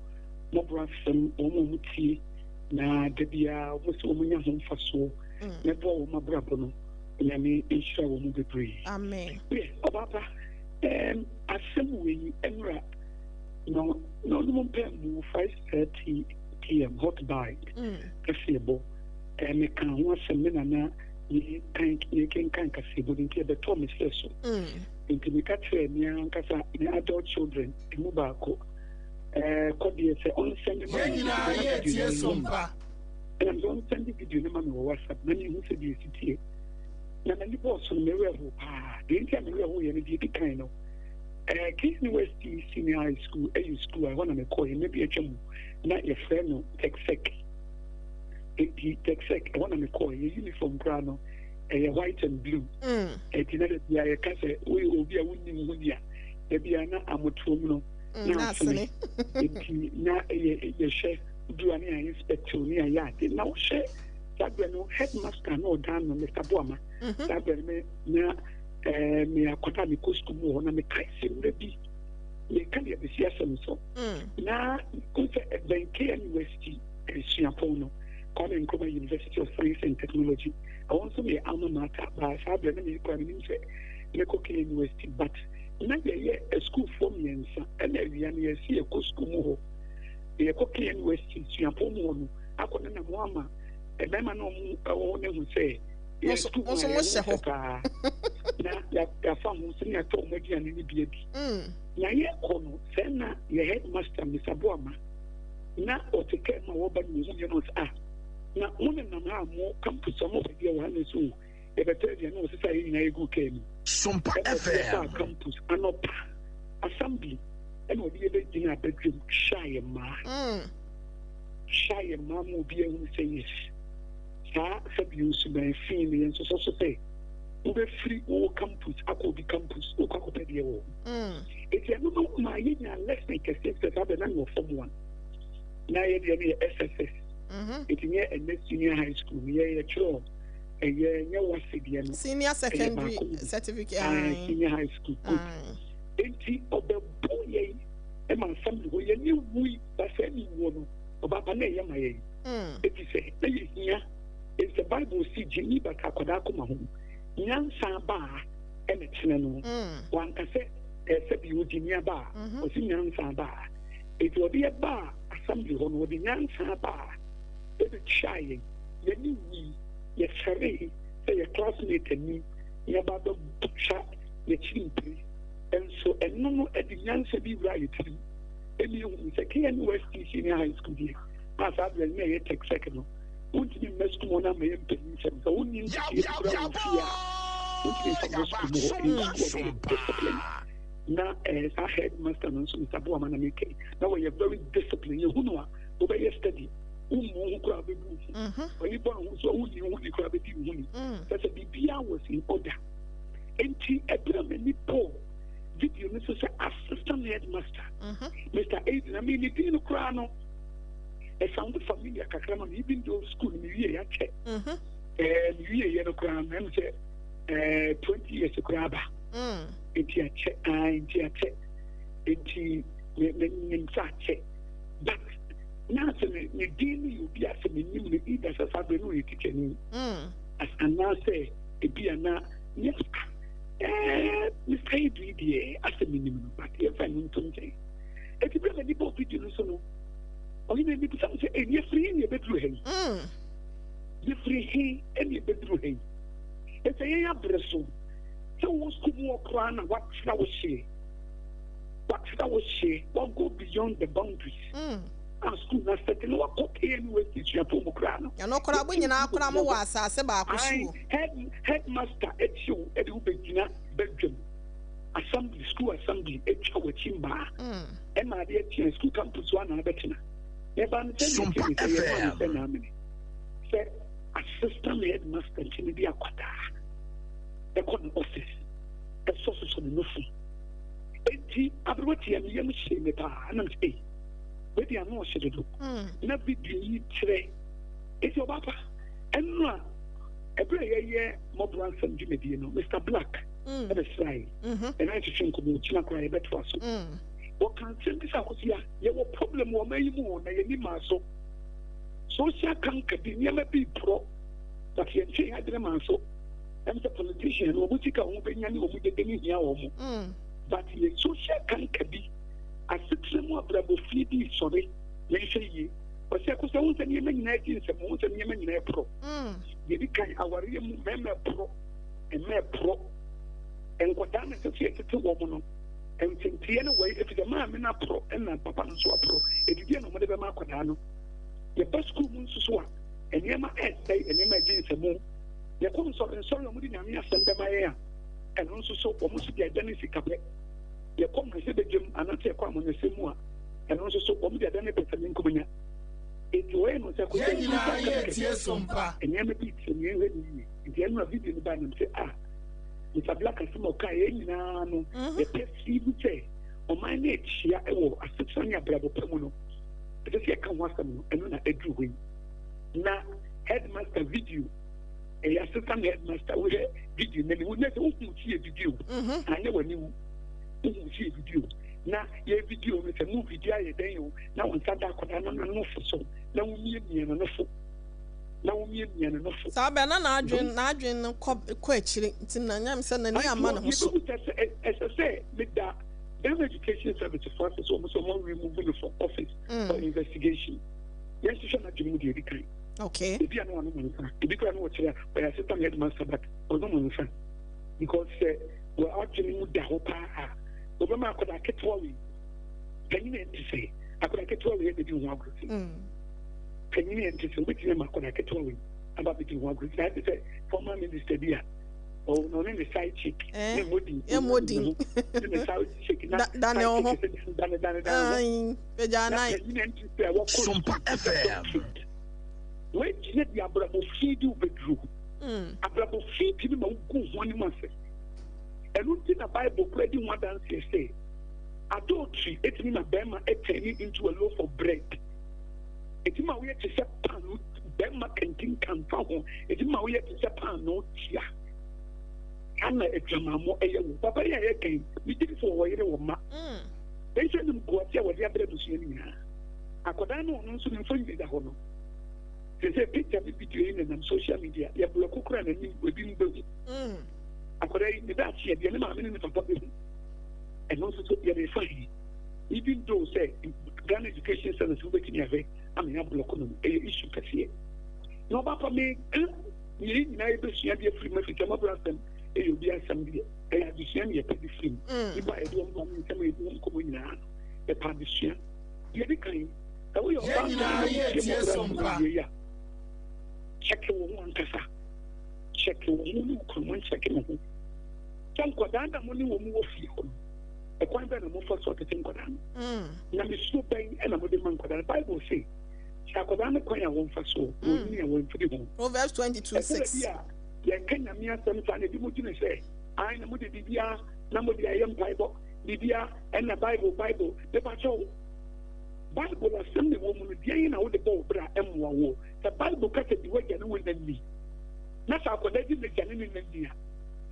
Speaker 5: mmɔborɔasɛm, wɔn a wɔtie na da biara wɔn sɛ wɔn nya ho mfasoɔ na ɛboa wɔn abrabɔ no. Onyame nhyira wɔn mu bebree.
Speaker 1: Amen.
Speaker 5: Yɛ ɔbaa pa, ɛɛm, asɛm wei ɛnora no na ɔnom mpɛ mu 5:30 pm hot bite kaseɛbɔ ɛɛ meka ho asɛm me nana yɛkan yɛkenkan kaseɛbɔ no nti ɛbɛtɔɔ me serɛ so. Enti meka kyerɛɛ me ara ankasa me adult children emu baako, ɛɛ, kɔdeɛ sɛ ɔnsɛnde ma
Speaker 3: Yɛn
Speaker 5: me,
Speaker 3: nyinaa
Speaker 5: efisɛ na
Speaker 3: yɛretie
Speaker 5: video no
Speaker 3: so
Speaker 5: nnim.
Speaker 3: mpa.
Speaker 5: Ɛna mesɛ ɔnsɛnde video no ma me wɔ WhatsApp na menhu sɛdeɛ ɛsi teɛ. Na m'ani bɔɔ so no, me werɛ hoo paa. Deɛ nti a me werɛ hoeɛ no, deɛ ɛdi kan no, ɛɛ, KNUST Senior High School yɛ sukuu a ɛhɔ na mekɔeɛ mmerɛ bi atwa mu, na yɛfrɛ no Teksek. Enti Teksek, ɛhɔ na mekɔeɛ. Yɛn uniform koraa no, ɛyɛ white and blue. Ɛti na da bia yɛka sɛ woyɛ obi a wonnim ho ni a, da bia na amotoam no na asene. Nti na ɛyɛ yɛhwɛ duru a ne yɛ inspect ne yɛayɛ ade. Na wohwɛ saa berɛ no headmaster na ɔdan no Mr. Boama. Saa berɛ no me na ɛɛ me akwadaa a mekɔ sukuu mu wɔ hɔ na mekae sɛ mmerɛ bi meka deɛ bɛsi asɛm so. Na mehu sɛ ɛbɛn KNUST suapɔn no, Kwame Nkrumah University of Science and Technology. Ɛhɔ nso meyɛ alma mater, but saa berɛ no me koraa menim sɛ Mekɔ KNUST but na yɛyɛ asukuufoɔ mmiɛnsa ɛna awia no yɛsi yɛkɔ sukuu mu hɔ. Yɛkɔ KNUST suapɔn mu hɔ no akɔ ne nam hɔ ama mmarima no ɔmo ɛwɔ hɔ no ahu sɛ yɛ sukuu mu a yɛn ho fɛ paa na yɛafa ho sɛ yɛatɔ ɔmo aduane no bi adi. Na yɛkɔ no sɛ na yɛ headmaster Mr. Boama na ɔte kaa mu a wɔba no wɔhu yɛn no ɔsɛ ah na mo nenam ha a mo campus a mo baabi a wɔ ha no so yɛbɛtɔ aduane na wɔsesa yɛn nyinaa yɛgu kaa mu.
Speaker 3: Sompa
Speaker 5: Ɛna ɔde
Speaker 3: FM.
Speaker 5: yɛbaa campus anɔpa assembly ɛna ɔde yɛbɛgyina abadwam hwɛ yɛn mmaa. Hwɛ yɛn mmaa ma obi ahunu sɛ yes saa sɛbi nsuban fi no yɛn nsosɔ so sɛ wobɛfiri wo campus akɔ obi campus wokɔ akɔpɛ deɛ wɔ hɔ. Eti ɛno no maa yɛnya lesson kɛseɛ sɛ saa bɛ na mewɔ form one na yɛdeɛ no yɛ SSS. Eti nyɛ ɛnɛ senior high school no yɛ yɛtwerɛ ɛyɛ nyɛ wase deɛ no
Speaker 1: Senior
Speaker 5: ɛyɛ
Speaker 1: secondary
Speaker 5: baako no bi.
Speaker 1: certificate.
Speaker 5: Aye,
Speaker 1: Aye.
Speaker 5: senior high school good.
Speaker 1: Aye.
Speaker 5: Enti ɔbɛbɔ yɛn ɛma assembly hɔ yɛn ni wui ba saa ni wuo no ɔbaapa na ɛyɛ ma yɛn. Eti sɛ na yɛhia eti sɛ Bible si gyimi bata akwadaa akoma ho nyansa baa ɛna kyerɛ no. Wanka sɛ ɛsɛ bi ogyimi aba a ɔsi nyansa baa. Eti ɔde yɛ baa assembly hɔ no ɔde nyansa baa ɛbɛtwa yɛn yɛn ni wui yɛsɛre sɛ yɛ classmate anim yɛba bɛtwa yɛkyiri mpire nso ɛno no ɛde nyansa bi wura yɛ tirim ɛmi ehu sɛ KNUST senior high school deɛ a saa abirɛ no na ɛyɛ tech sec no wontumi mma sukuu mu na ama yɛ mpanyin nsɛm sɛ wonni nteteɛ bi kura wɔ fie a wontumi nfa mma sukuu mu hɔ ɛyɛ sukuu a wɔyɛ discipline na ɛɛ saa headmaster no nso Mr. Boama na meka yi na wɔyɛ very discipline yɛhu no a wobɛyɛ steady wommu wo ho koraa wobɛbu wo ho ɔni bɔ ne ho so a wonni wo ho ni koraa bɛdi wo ho ni sɛ sɛ biribiara was in order nti ɛberɛ a m'ani bɔɔ video no so sɛ assistant headmaster Mr. Aiden na me ne din no koraa no ɛsound familiar kakra ma me even though school no mewie yɛakyɛ ɛɛ mewie yɛ no koraa no ɛm sɛ ɛɛ 20 years koraa ba nti akyɛ aa nti akyɛ nti me me nim sɛ akyɛ but na sɛ ne ne din no yɛ obi a sɛ menim no either sɛ saa berɛ no ɔyɛ tikyani as anaasɛ ebi ana yes ɛɛ Mr. Aiden deɛ asɛ menim no but yɛmfa no nto nkyɛn eti bere a m'ani bɔɔ video no so no ɔhene mi bisa me sɛ ɛni efiri he na ebeduru ha yi yɛfiri he ɛna ebeduru ha yi ɛsɛ yɛn abere so sɛ wɔ sukuu mu wɔ koraa na watena wo hyeɛ watena wo hyeɛ wa go beyond the boundaries a sukuu na sɛte na wakɔ KNUST suapɔn mu koraa no
Speaker 1: Ɛno koraa mo nyinaa koraa mo wɔ asase baako so
Speaker 5: Aye,
Speaker 1: o.
Speaker 5: head headmaster akyi wo ɛde wo bɛgyina badwam assembly school assembly atwa w'akyi mmaa ɛma adeɛ kyea school campus hɔ ana abɛtena yɛba no sɛ
Speaker 3: Sompa
Speaker 5: ne sɛ yɛma no
Speaker 3: FM.
Speaker 5: sɛ naamene sɛ assistant headmaster ntumi de akwadaa ɛkɔ ne office ɛsɔ sosɔ ne nufu enti aberewa tia me yam hyee me paa ɛnam sɛ ei wadi ano ɔhyɛ dodo na video yi kyerɛ eti ɔbaapa ɛno a ɛberɛ a yɛyɛ mmɔborɔ asɛm dwumadie no Mr. Black ɛbɛsrae ɛna ɛtwetwe nkɔmmɔ ɔkyina koraa yɛbɛtoa so wɔka nsɛm bi sɛ akosua yɛwɔ problem wɔ ɔman yi mu o na yɛni maa so social canker bi nneɛma bi porɔ but yɛntwe yɛn adwene maa so ɛm sɛ politician no wɔn sika wɔn bɛnya ne wɔn dede ne hia wɔn but yɛ social canker bi asetena mu abrabɔfie bi sɔre yɛnhwɛ yie ɔsɛ akosua wɔn sɛ nneɛma nyinaa gye nsɛm wɔn sɛ nneɛma nyinaa porɔ yɛdi kan awareɛ mu mmarima porɔ mmaa porɔ nkwadaa na ɛsɛ sɛ yɛtete wɔn no ntenteɛ no wɔyɛ efi sɛ maame no aporɔ ɛna papa no nso aporɔ edidi na wɔde bɛma akwadaa no yɛba sukuu mu nso so a nneɛma ɛsɛe nneɛma ɛgye nsɛmu yɛkɔ nsɔre nsɔre a wɔde nyame asɛm bɛma yɛn a ɛno nso so wɔn nso de ada ne sika pɛ yɛkɔ mmarahyɛ badwam anaasɛ yɛkɔ amanyɔsɛm mu a ɛno nso so wɔn de ada ne pɛ sɛ ne nkɔmɔnya eti wɔyɛ no sɛ
Speaker 3: Yɛn nyinaa yɛtie Sompa.
Speaker 5: nneɛma bi kyerɛ nea ɛhwɛ ne yie nti ɛno a video no ba nam sɛ ah Mr. Black asɛm a ɔka yɛn nyinaa no yɛpɛ sii bi sɛ ɔman no akyia wɔ asetena ne abrabɔ pa mu no ɛsɛ sɛ yɛka ho asɛm no ɛno na ɛduru hɔ yi na headmaster video ɛyɛ assistant headmaster wohwɛ video n'anim wo sɛ wohu si yɛ video anyɛ w'ani wu wohu si yɛ video na yɛ video no sɛ mu video ayɛ dɛn o na wo nsa da akwadaa no n'anofo so na womiamia n'anofo. na womiamia ne nofo.
Speaker 1: Saa bɛ na n'adwen n'adwen no kɔ kɔ akyire nti na nyam sɛ n'ani amma ne ho so.
Speaker 5: Yɛbɛbusa sɛ ɛsɛ sɛ meda Ghana Education Service fo ase sɛ wɔn sɛ wɔn remove no from office for investigation. Yɛnhwehwɛ n'adwene mu deɛ edi kan.
Speaker 1: Okay.
Speaker 5: Ebi a na wanom nsa, ebi koraa na wɔkyerɛ a ɔyɛ assistant headmaster but ɔnom nsa because sɛ wɔ adwene mu da hɔ paa a wɔbɛma akwadaa ketewa wei panyin a ɛnte sɛ akwadaa ketewa wei ɛbɛdi ho agorɔ si. Panyin a ɛnte sɛ wobɛtumi ama akwadaa ketewa wei aba abɛdi ho agorɔ si. Ayɛ te sɛ former minister bi a ɔno ne ne side chick ne mmɔdi
Speaker 1: mmɔdi
Speaker 5: ne ne side chick na
Speaker 1: dane wo ho
Speaker 5: dane dane dane ho
Speaker 1: pagya
Speaker 5: na
Speaker 1: nan.
Speaker 5: Panyin a ɛnte sɛ wɔkɔ
Speaker 3: Sompa FM.
Speaker 5: Woagyina de abrabɔ fi de wobɛduru. Abrabɔ fi tumi ma wogu ho anim ase. Ɛno nti na Bible koraa di ho adanseɛ sɛ adultery tumi ma bɛrima turn into a loaf of bread. Ɛtumi ma woyɛ te sɛ paano, bɛrima kantinka mfa ho, ɛtumi ma woyɛ te sɛ paano tia. Ana adwamammɔ ɛyɛ wo. Papa yi a yɛka yi, megye di sɛ ɔwɔ yere wɔ mma. Ɛnhyɛ nim guase a wɔde abrɛ abusua no nyinaa. Akwadaa no ɔno nso ne mfonini da hɔ no. Sɛ picture ne video yi nenam social media, yɛ blɔko koraa n'anim ebi mu bɛhu. Akwadaa yi ne daakye yɛ deɛ ne maame ne ne papa bɛhu. Ɛno nso so yɛde fa he. Even though sɛ Ghana Education Service wobɛtumi ahwɛ ama yɛ ablɔko no no, ɛyɛ issue kɛseɛ. Na ɔbaapa meka nea yɛn nyinaa yɛbɛsua de afiri mu afiri sɛ mmɔborɔ asɛm ɛyɛ obi asɛm deɛ, ɛyɛ adesua ne yɛpɛ de firi mu. Nipa a yɛde wɔn ba ne nsɛm a yɛde wɔn nkɔmmɔ nyinaa no, yɛpɛ adesua. Deɛ ɛdi kan, sɛ woyɛ
Speaker 3: Yɛn
Speaker 5: ɔbaatan
Speaker 3: nyinaa
Speaker 5: na
Speaker 3: yɛ
Speaker 5: wotie
Speaker 3: tie
Speaker 5: mmɔborɔ
Speaker 3: so
Speaker 5: asɛm
Speaker 3: mpa.
Speaker 5: awie a, kyɛke wo ho ankasa. Kyɛke wo ho ne wo kunu mo nkyɛke mo ho. Sɛ nkwadaa na mo ne wɔn wɔ fie hɔ no, ɛkwan bɛn na mofa so tete nkwadaa no? Nyamesuo bɛn na mode ma nkwadaa no? Bible se, sɛ akwadaa no kwan a wɔmfa soɔ, na ɔnyini a wɔmfiri ho.
Speaker 1: Proverbs 22
Speaker 5: Ɛsɛ
Speaker 1: 6.
Speaker 5: bi a yɛka Nyame asɛm saa na ebi mo dwene sɛ, ae na mode biribiara na mode ayɛ mpaebɔ, biribiara ɛna Bible, Bible. Mepa kyɛw, Bible asɛm na ɛwɔ mu no, deɛn na wode bɔ wo bra ɛmmoa woɔ? Sɛ Bible ka sɛ di w'agya ne wo na ni, na sɛ akwadaa di n'agya ne ne na ni a,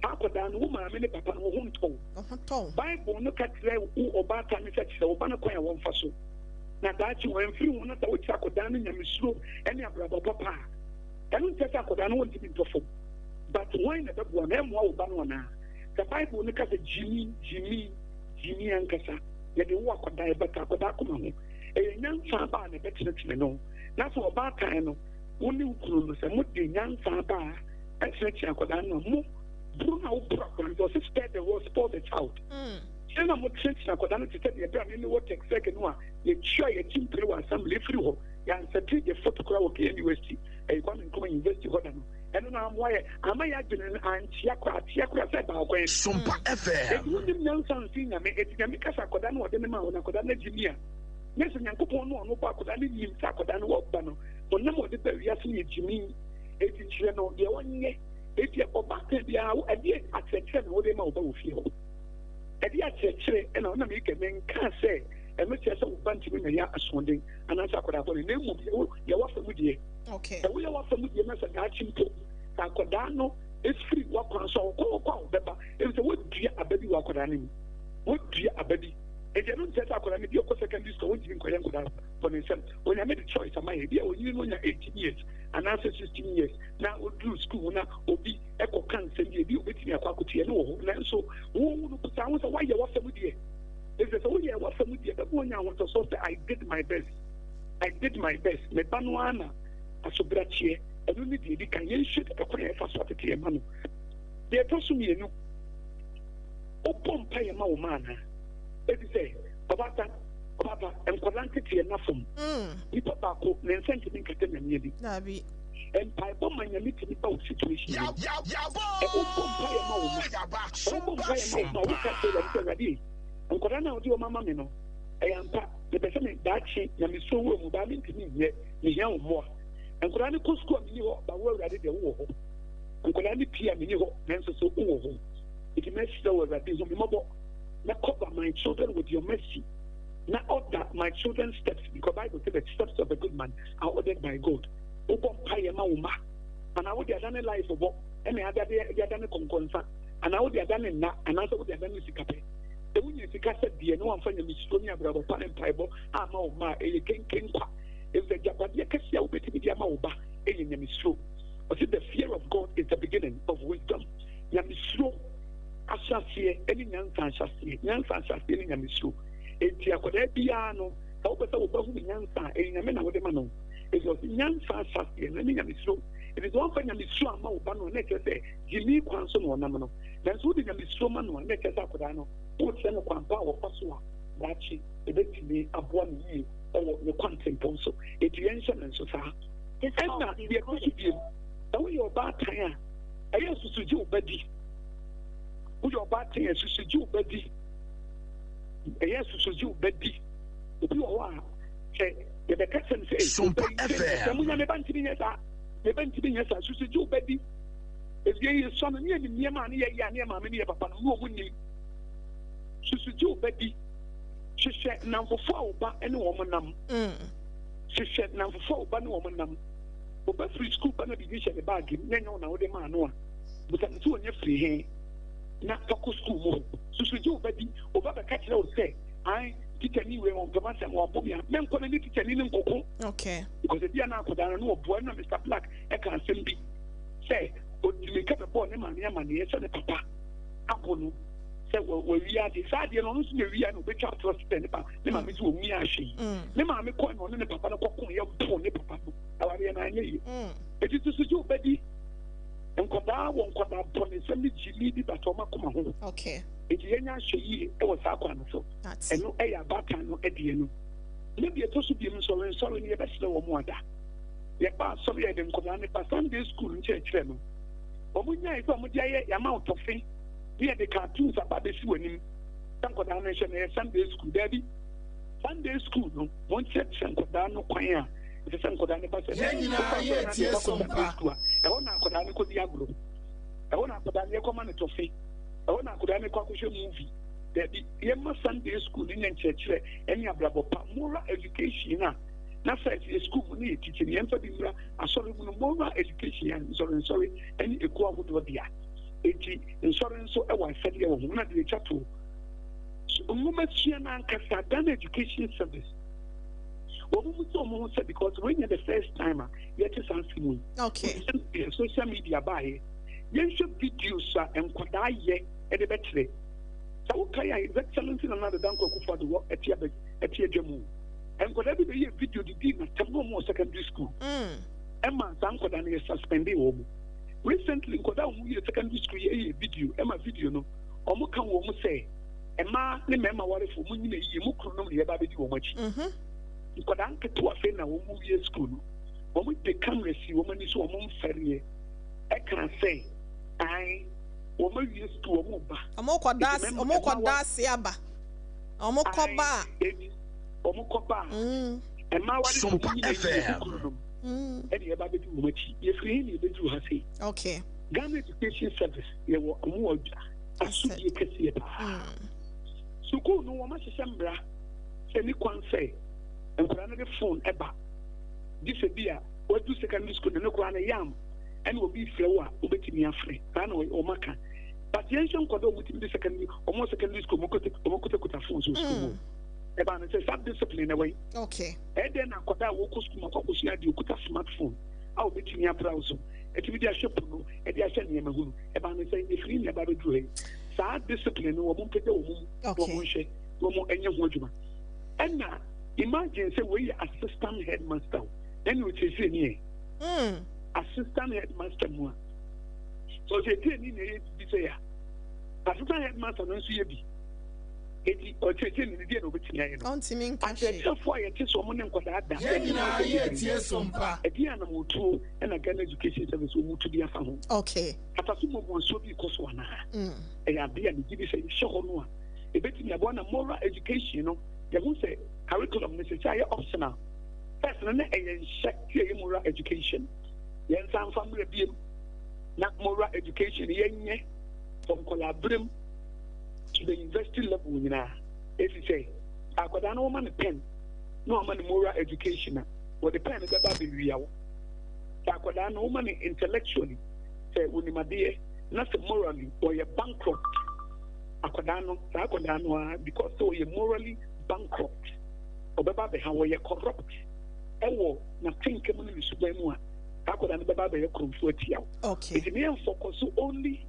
Speaker 5: saa akwadaa no, wo maame ne papa no, wo ho ntɔ wo.
Speaker 1: Wo ho tɔ wo.
Speaker 5: Bible no ka kyerɛ wo ɔbaatan no sɛ kyerɛ wo ba no kwan a wɔmfa so, na daakye wamfiri ho, na sɛ wokyerɛ akwadaa no nyamesuro ne abrabɔ papa a, ɛno nkyerɛ sɛ akwadaa no wɔntumi ntɔ fam. But hwan na ɛbɛboa no? Ɛmmoa wo ba no anaa? Sɛ Bible no ka sɛ gyimi, gyimi, gyimi ankasa, yɛde wo akwadaa, ɛbata akwadaa akoma ho. Ɛyɛ nyansa aba a na ɛbɛtenetene no. Na sɛ ɔbaatan no, wo ne wo kunu no, sɛ mode nyansa aba a ɛtenetene akwadaa no a, mo boro no a woboro akwadaa no, ɔse spare the rod, spoil the child. Kyerɛ na motenetene akwadaa no te sɛ deɛ ɛberɛ a me ne wɔ Texas no a yɛtua yɛkyi mpire wɔ assembly ɛfiri hɔ, yɛansɛte yɛ foto koraa wɔ KNUST, ɛyɛ Kwame Nkrumah University hɔ da no. Ɛno na amoa yɛ ama yɛ adwene no ankyea koraa, ateɛ koraa sɛ ɛbaa ɔkwan bi.
Speaker 3: Sompa FM.
Speaker 5: Enti wonim nyansa mfiri Nyame, enti Nyame ka sɛ akwadaa no ɔde no maa wo no akwadaa no agye ni a, na sɛ Nyankopɔn no ɔno bɔ akwadaa no nim sɛ akwadaa no ɔba no honam a ɔde ba wiase no yɛ gyimi, enti kyerɛ no deɛ ɔnyɛ. Enti ɔbaatan biara wo ɛdeɛ akyerɛkyerɛ na wode ma wo ba wɔ fie hɔ? Ɛdeɛ akyerɛkyerɛ na wonam yi kɛ menkaa sɛ ɛno kyerɛ sɛ wo ba ntumi mmɛyɛ asoɔden anaasɛ akwadaa bɔne, na mmom yɛ w'afa mu deɛ.
Speaker 1: Okay.
Speaker 5: Sɛ woyɛ w'afa mu deɛ na sɛ daakye mpo sɛ akwadaa no firi w'akwan so a ɔkɔ ɔkɔ a ɔbɛba, ɛfiri sɛ woadua aba bi wɔ akwadaa no mu. Woadua aba bi. Enti ɛno nkyerɛ sɛ akwadaa no bi ɔkɔ secondary school a ɔntumi nkɔyɛ nkwadaa bɔne nsɛm. Onyame de choice ama yɛ. Ebi a onyini no onya 18 years anaasɛ 16 years na ɔduru school mu na obi ɛkɔka nsɛm bi, ebi obɛtumi akɔ akɔtua ne wɔ hɔ. Nanso wo no busa ho sɛ woayɛ w'afa mu deɛ. Ɛfiri sɛ woyɛ w'afa mu deɛ bɛma onya ahotɔsoɔ sɛ I did my best. I did my best. Me ba no ara na asobrakyeɛ. Ɛno ne deɛ ɛdi kan. Yɛnhwɛ ɛkwan a yɛfa so atete yɛn mma no. Deɛ ɛtɔ so mmienu, wobɔ mpaeɛ ma wo mma anaa? Ɛfiri sɛ, ɔbaatan, ɔbaapa, nkwadaa nteteɛ nna fam. Nipa baako, ne nsa ntumi nkata Nyame ani.
Speaker 1: Dabi.
Speaker 5: Mpaebɔ ma Nyame tumi ba wo situation mu. Ɛ wobɔ mpaeɛ ma wo mma. Sɛ wobɔ mpaeɛ ma wo mma a, woka kyerɛ Awurade sɛ, Awurade ei, nkwadaa no a wode wɔn ama me no, ɛyɛ ampa, mepɛ sɛ me daakye nyamesuo wɔ mu, baa mentumi nyɛ, mehia wo mmoa. Nkwadaa no kɔ sukuu a menni hɔ, ba wo Awurade deɛ wowɔ hɔ. Nkwadaa no pie a menni hɔ, nanso so wowɔ hɔ. Enti mɛsrɛ wo Awurade, hu me mmɔbɔ na cover my children with your mercy na order my children's steps because Bible say the steps of a good man are ordered by God. Wobɔ mpaeɛ ma wo mma anaa wode adane life bɔ ɛna adade de adane kɔnkɔnsa anaa wode adane nna anaasɛ wode adane sikapɛ. Sɛ wonya sika sɛ deɛ na wamfa nyamesuro ne abrabɔ pa ne mpaebɔ amma wo mma a, ɛyɛ kenken kwa. Efisɛ agyapadeɛ kɛseɛ a wobɛtumi de ama wo ba yɛ nyamesuro. Ɔse the fear of God is the beginning of wisdom. Nyamesuro ahyɛaseɛ ne nyansa ahyɛaseɛ. Nyansa ahyɛaseɛ ne nyamesuro. Enti akwadaa biara no, sɛ wopɛ sɛ wo ba hunu nyansa a, ɛyɛ Nyame na wode ma no. Enti ɔse nyansa ahyɛaseɛ no ne nyamesuro. Enti sɛ woamfa nyamesuro amma wo ba no a, na ɛkyerɛ sɛ gyimii kwan so na ɔnam no. Nanso wode nyamesuro ma no a, na ɛkyerɛ sɛ akwadaa no, worekyerɛ no kwan pa a ɔfa so a daakye ɛbɛtumi aboa no yie wɔ ne kwantempɔn so. Enti yɛnhyɛ no nso saa. Ɛnna deɛ ɛtɔ so bio, sɛ woyɛ ɔbaatan a, ɛyɛ susu gye wo ba di. Woyɛ ɔbaatan a, susu gye wo ba di. Ɛyɛ susu gye wo ba di. Obi wɔ hɔ a, sɛ yɛbɛka sɛm sɛ,
Speaker 3: Sompa
Speaker 5: wo ba yi sɛ,
Speaker 3: FM.
Speaker 5: munya me ba ntumi nyɛ saa, me ba ntumi nyɛ saa, susu gye wo ba di. Ewie yi sɔ no, ne yɛnim nneɛma a ne yɛyɛ a ne yɛ maame ne yɛ papa no, ne wɔn nim. Susu gye wo ba di. Hwehwɛ nnamfofo a wo ba ne wɔn nam. Hwehwɛ nnamfofo a wo ba ne wɔn nam. Wo ba firi sukuu ba na biribi hyɛ ne baage mu na ɛnyɛ wo na wode maa no a, bisa no sɛ onya firi he na fa kɔ sukuu mu hɔ. Susu gye wo ba di. Wo ba bɛka kyerɛ wo sɛ, Ae, tikyani wei ɔmpɛ m'asɛm, wabɔ me a, mɛnkɔ na ne tikyani no nkɔko.
Speaker 1: Okay.
Speaker 5: Because ebia na akwadaa no na ɔboa na Mister Black ɛka asɛm bi sɛ ɔdi mirika bɛbɔɔ ne maame amaneɛ sɛ ne papa abo no. sɛ wawia ade saa adeɛ no ɔno nso na ewia na obetwa atorɔ sɛ ne ba ne maame sɛ wɔnwia ahwɛ yi ne maame kɔɛ na ɔne ne papa no kɔko yɛ bo ne papa no awareɛ no anyɛ yie eti soso gye obɛdi nkwadaa wɔ nkwadaa bɔ ne nsɛm ne gyimi bi bata wɔn akoma ho eti yɛnyɛ ahwɛ yie wɔ saa kwan no so ɛno ɛyɛ abaatan no ɛdeɛ no ne deɛ ɛtɔ so biem nsɔre nsɔre no yɛbɛsrɛ wɔn ada yɛba asɔre yɛde nkwadaa no ba Sunday school nkyerɛkyerɛ no wɔn nyae sɛ wɔn de ayɛ yɛama wo tɔfe ne yɛde cartoons aba abɛsi w'anim sɛ nkwadaa no nhwɛ no, ɛyɛ Sunday school. Daabi. Sunday school no, wɔnkyerɛkyerɛ nkwadaa no kwan a ɛsɛ sɛ nkwadaa no ba sɛ
Speaker 6: Yɛn nyinaa
Speaker 5: wokɔ asɔre na
Speaker 6: yɛretie
Speaker 5: ade kɔ Sunday
Speaker 6: Sompa.
Speaker 5: school a, ɛhɔ na akwadaa no kɔdi agorɔ. Ɛhɔ na akwadaa no yɛkɔma no tɔfe. Ɛhɔ na akwadaa no kɔ akɔhwɛ movie. Daabi, yɛmma Sunday school no nyɛ nkyerɛkyerɛ ne abrabɔ pa, moral education a na first yɛ school mu ne yɛ teaching, yɛmfa bi mmra asɔre mu no, moral education yɛ nsɔrensɔre ne ekuo ahodoɔ dea. Enti nsɔre nso wɔ asɛdeɛ wɔ ho. Na deɛ ɛtwa toɔ, nwomasua no ankasa, Ghana Education Service, wɔn mu sɛ wɔn ho sɛ because wei nyɛ the first time a yɛte saa asɛm yi.
Speaker 1: Okay.
Speaker 5: Social media baayɛ, yɛnhwɛ videos a nkwadaa yɛ de bɛkyerɛ. Sɛ wokae a His Excellency Nana Addo Dankwa Akufo-Addo wɔ ɛte abɛ ɛte adwa mu. Nkwadaa bi bɛyɛ video de dii n'atɛm na wɔn wɔ secondary school. Ɛma saa nkwadaa no yɛ suspendee wɔn. Recently nkwadaa a wɔn wie secondary school yi yɛ video ɛma video no wɔn ka wɔ mu sɛ mmaa ne mmarima warefo mo nyina yie mo kunu nom na yɛba abɛdi wɔn akyi.
Speaker 1: Mhm.
Speaker 5: Nkwadaa nketewa afei na wɔn wie school no wɔn de camera si wɔn ani so wɔn mfɛreɛ ɛka sɛ ae wɔn awie school wɔn ba.
Speaker 1: Wɔn kɔ da
Speaker 5: Eti
Speaker 1: ase
Speaker 5: mɛma
Speaker 1: wɔn kɔ
Speaker 5: mmaa
Speaker 1: da
Speaker 5: wa
Speaker 1: ase aba. Wɔn kɔ ba a.
Speaker 5: ae eti wɔn kɔ ba a mmaa warefo mo
Speaker 3: Sompa
Speaker 5: nyina yie mo
Speaker 3: FM.
Speaker 5: kunu nom. Ɛna yɛba abɛdi wɔn akyi. Yɛfiri he na yɛbɛduru ha sei?
Speaker 1: Okay.
Speaker 5: Ghana Education Service, yɛwɔ wɔn wɔ asodie kɛseɛ paa. Sukuu no wɔn ahyehyɛ mmara sɛ ɛni kwan sɛ nkwadaa no de phone ɛba. Gye sɛ bi a wadu secondary school na ne koraa no yam ɛna obi frɛ wo a wobɛtumi afrɛ. Saa na wɔn aka. But yɛnhwɛ nkwadaa a wɔtumi de secondary wɔn wɔ secondary school wɔn kutakuta phones wɔ sukuu mu. Ɛbaa no sɛ saa discipline na ɛwɔ yi.
Speaker 1: Okay.
Speaker 5: Ɛyɛ dɛn na akwadaa a ɔrekɔ sukuu mu akɔ akɔsua adeɛ, ɔkuta smartphone a ɔbɛtumi abrowse, atumi de ahwɛ po no, de ahyɛ nneɛma hunu? Ɛbaa no sɛ ɛfiri na ɛba abɛduru ha yi. Saa discipline no, wɔn mpagya wɔn mu na
Speaker 1: Okay.
Speaker 5: wɔn nhwɛ na wɔn nyɛ ho adwuma. Ɛna imagine sɛ wei yɛ assistant headmaster o, ɛne ɔkyerɛkyerɛni ɛ. Assistant headmaster mu a, sɛ ɔkyerɛkyerɛni na ɛyɛ biribi sɛ yɛ a, assistant headmaster no nso yɛ bi. Enti ɔkyerɛkyerɛni no, deɛ na ɔbɛtumi ayɛ no?
Speaker 1: Ɔntumi nka hwee.
Speaker 5: Akyerɛkyerɛfoɔ a yɛte sɛ wɔn ne nkwadaa da,
Speaker 6: Yɛn
Speaker 5: yɛde wɔn
Speaker 6: nyinaa
Speaker 5: asɛm
Speaker 6: yɛ
Speaker 5: bebree.
Speaker 6: tie Sompa.
Speaker 5: Ɛdeɛn anammɔntuo na Ghana Education Service wɔn tu de afa ho?
Speaker 1: Okay.
Speaker 5: Kataso mmɔbɔnsuo bi rekɔ so anaa? Ɛyɛ adeɛ a megye di sɛ yɛhyɛ hɔ no a, ɛbɛtumi aboa na moral education no, yɛhu sɛ curriculum no seesei ayɛ optional. First no na ɛyɛ nhyɛ sɛ yɛyɛ moral education. Yɛnsan mfa mmra biom na moral education no yɛnyɛ from nkwadaa-berem to the university level nyinaa efisɛ akwadaa no wɔma no pen na wɔma no moral education a wɔde pen no bɛba abɛwia wo. Sɛ akwadaa no wɔma no intellectually sɛ onim adeɛ na sɛ morally ɔyɛ bankrupt akwadaa no saa akwadaa no ara because sɛ ɔyɛ morally bankrupt ɔbɛba abɛha ɔyɛ corrupt ɛwɔ n'atenka mu ne ne suban mu a. Saa akwadaa no bɛba abɛyɛ korɔmfoɔ atia wo.
Speaker 1: Okay.
Speaker 5: Nti me yɛn focus only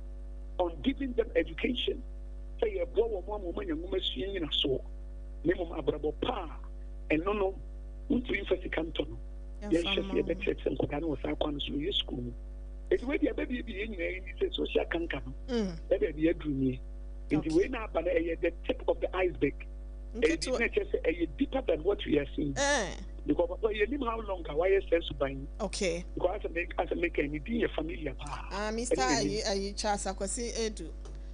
Speaker 5: on giving them education sɛ yɛboa wɔn ama wɔn anya nwoma sua nyinasoɔ na mmom abrabɔ pa a ɛno no wontumi mfa sika ntɔ no yɛnhwɛ sɛ yɛbɛkyerɛkyerɛ nkwadaa no wɔ saa kwan no so yɛ sukuu mu. Eti wei deɛ ɛbɛbiebie yɛn nyinaa ani sɛ social canker no ɛbaabi aduru nie. Nti wei na aba no ɛyɛ the tip of the iceberg. Ɛyɛ biribi na ɛkyerɛ sɛ ɛyɛ deeper than what we are seeing. Because papa yɛnim how long a wayɛ saa suban yi.
Speaker 1: Okay.
Speaker 5: Because asɛ me asɛ meka ne din yɛ familiar paa.
Speaker 1: Ah, Mr. Ayi Ayi Charles Akwasi Edu.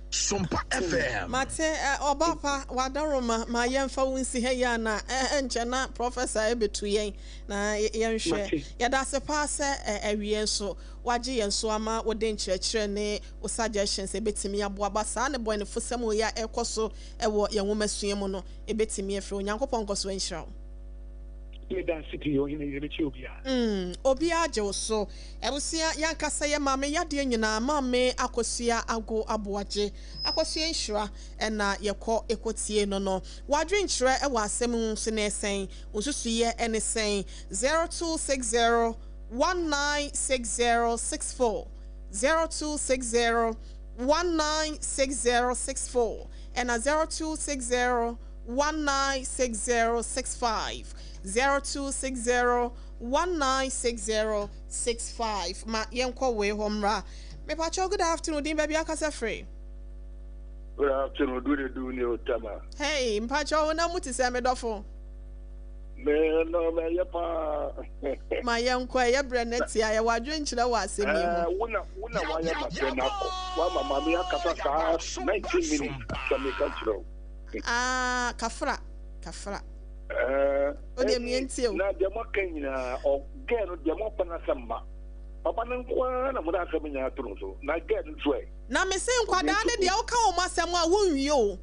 Speaker 3: Sompa FM.
Speaker 1: Mate ɔba pa wadaroma ma yɛmfa wo nsi ha yi a na ɛnkyɛ na professor ɛbɛtu yɛn na yɛnhwɛ. Yɛda ase paa sɛ awie nso wagye yɛn so ama wode nkyerɛkyerɛ ne wo suggestions ɛbɛtumi aboa ba saa ne bɔnefosɛm yi a ɛkɔ so wɔ yɛn nwomasua mu no ɛbɛtumi afiri. Onyankopɔn nkɔ so nhyira wo.
Speaker 5: Meda ase pii, Ɔhene yere mekyia obiara.
Speaker 1: Mm, obiara gye wo so. Abusua, yɛankasa yɛ maame yadeɛ nyinaa, Maame Akosua Ago Aboagye, Akosua Nhyira ɛna yɛkɔ ɛkɔtie no no. W'adwenkyerɛ wɔ asɛm yi so ne sɛn? Wo nsusuiɛ ne sɛn? 0260 196064, 0260 196064 ɛna 0260 196065, 0260 196065. Ma yɛnkɔ wei hɔ mmra. Mepakyɛw, good afternoon, din baabi akasa firi?
Speaker 6: Good afternoon, do the do ne otama.
Speaker 1: Hey, mpakyɛw, wo na mu te sɛ me dɔfo?
Speaker 6: Me no me yɛ paa.
Speaker 1: Ma yɛnkɔ, ɛyɛ brɛ na tia, yɛwɔ adwenkyerɛ wɔ asɛm yi ho.
Speaker 6: Wo na wo na wayɛ ma brɛ na akɔ. Wama maame akasa saa 19 minutes sɛ meka kyerɛ wo.
Speaker 1: Ah, kafra, kafra. O deɛ mie ntie o.
Speaker 6: Na deɛ mo aka nyinaa, ɔ gɛɛ no deɛ mo apa n'asɛm ma. Papa no nko ara na mo de asɛm nyinaa to no so. Na gɛɛ no nso ɛ.
Speaker 1: Na me se nkwadaa no deɛ woka wɔn asɛm a wonwie o.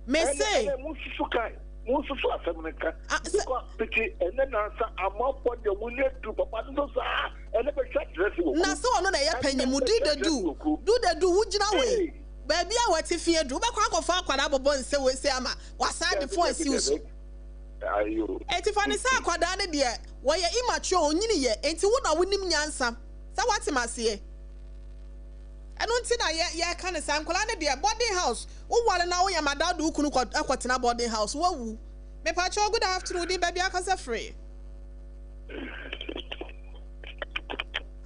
Speaker 1: Me se.
Speaker 6: Ɛnɛ ɛnɛ mo nsusu kan, mo nsusu asɛm no ka. Because piti ɛnɛ nansa amanfoɔ deɛ mo nyɛ du papa no so saa ɛnɛ bɛhwɛ address wɔ kurom.
Speaker 1: Na sɛ ɔno na ɛyɛ panyin mu du de du, du de du wogyina wei. Baabi a w'atifi aduru, wobɛkɔ akɔfa akwadaa abobɔ nsa wei sei ama wasan de fon asi wo so. Enti fa no sɛ akwadaa no deɛ, wɔyɛ immature, ɔnyiniiɛ, enti wo na wonim nyansa. Sɛ woate me aseɛ? Ɛno nti na yɛ yɛka no saa. Nkwadaa no deɛ, boarding house, woware na woyɛ mada wode wo kunu kɔ kɔtena boarding house, woawu. Mepakyɛw, good afternoon, wo din baabi akasa firi?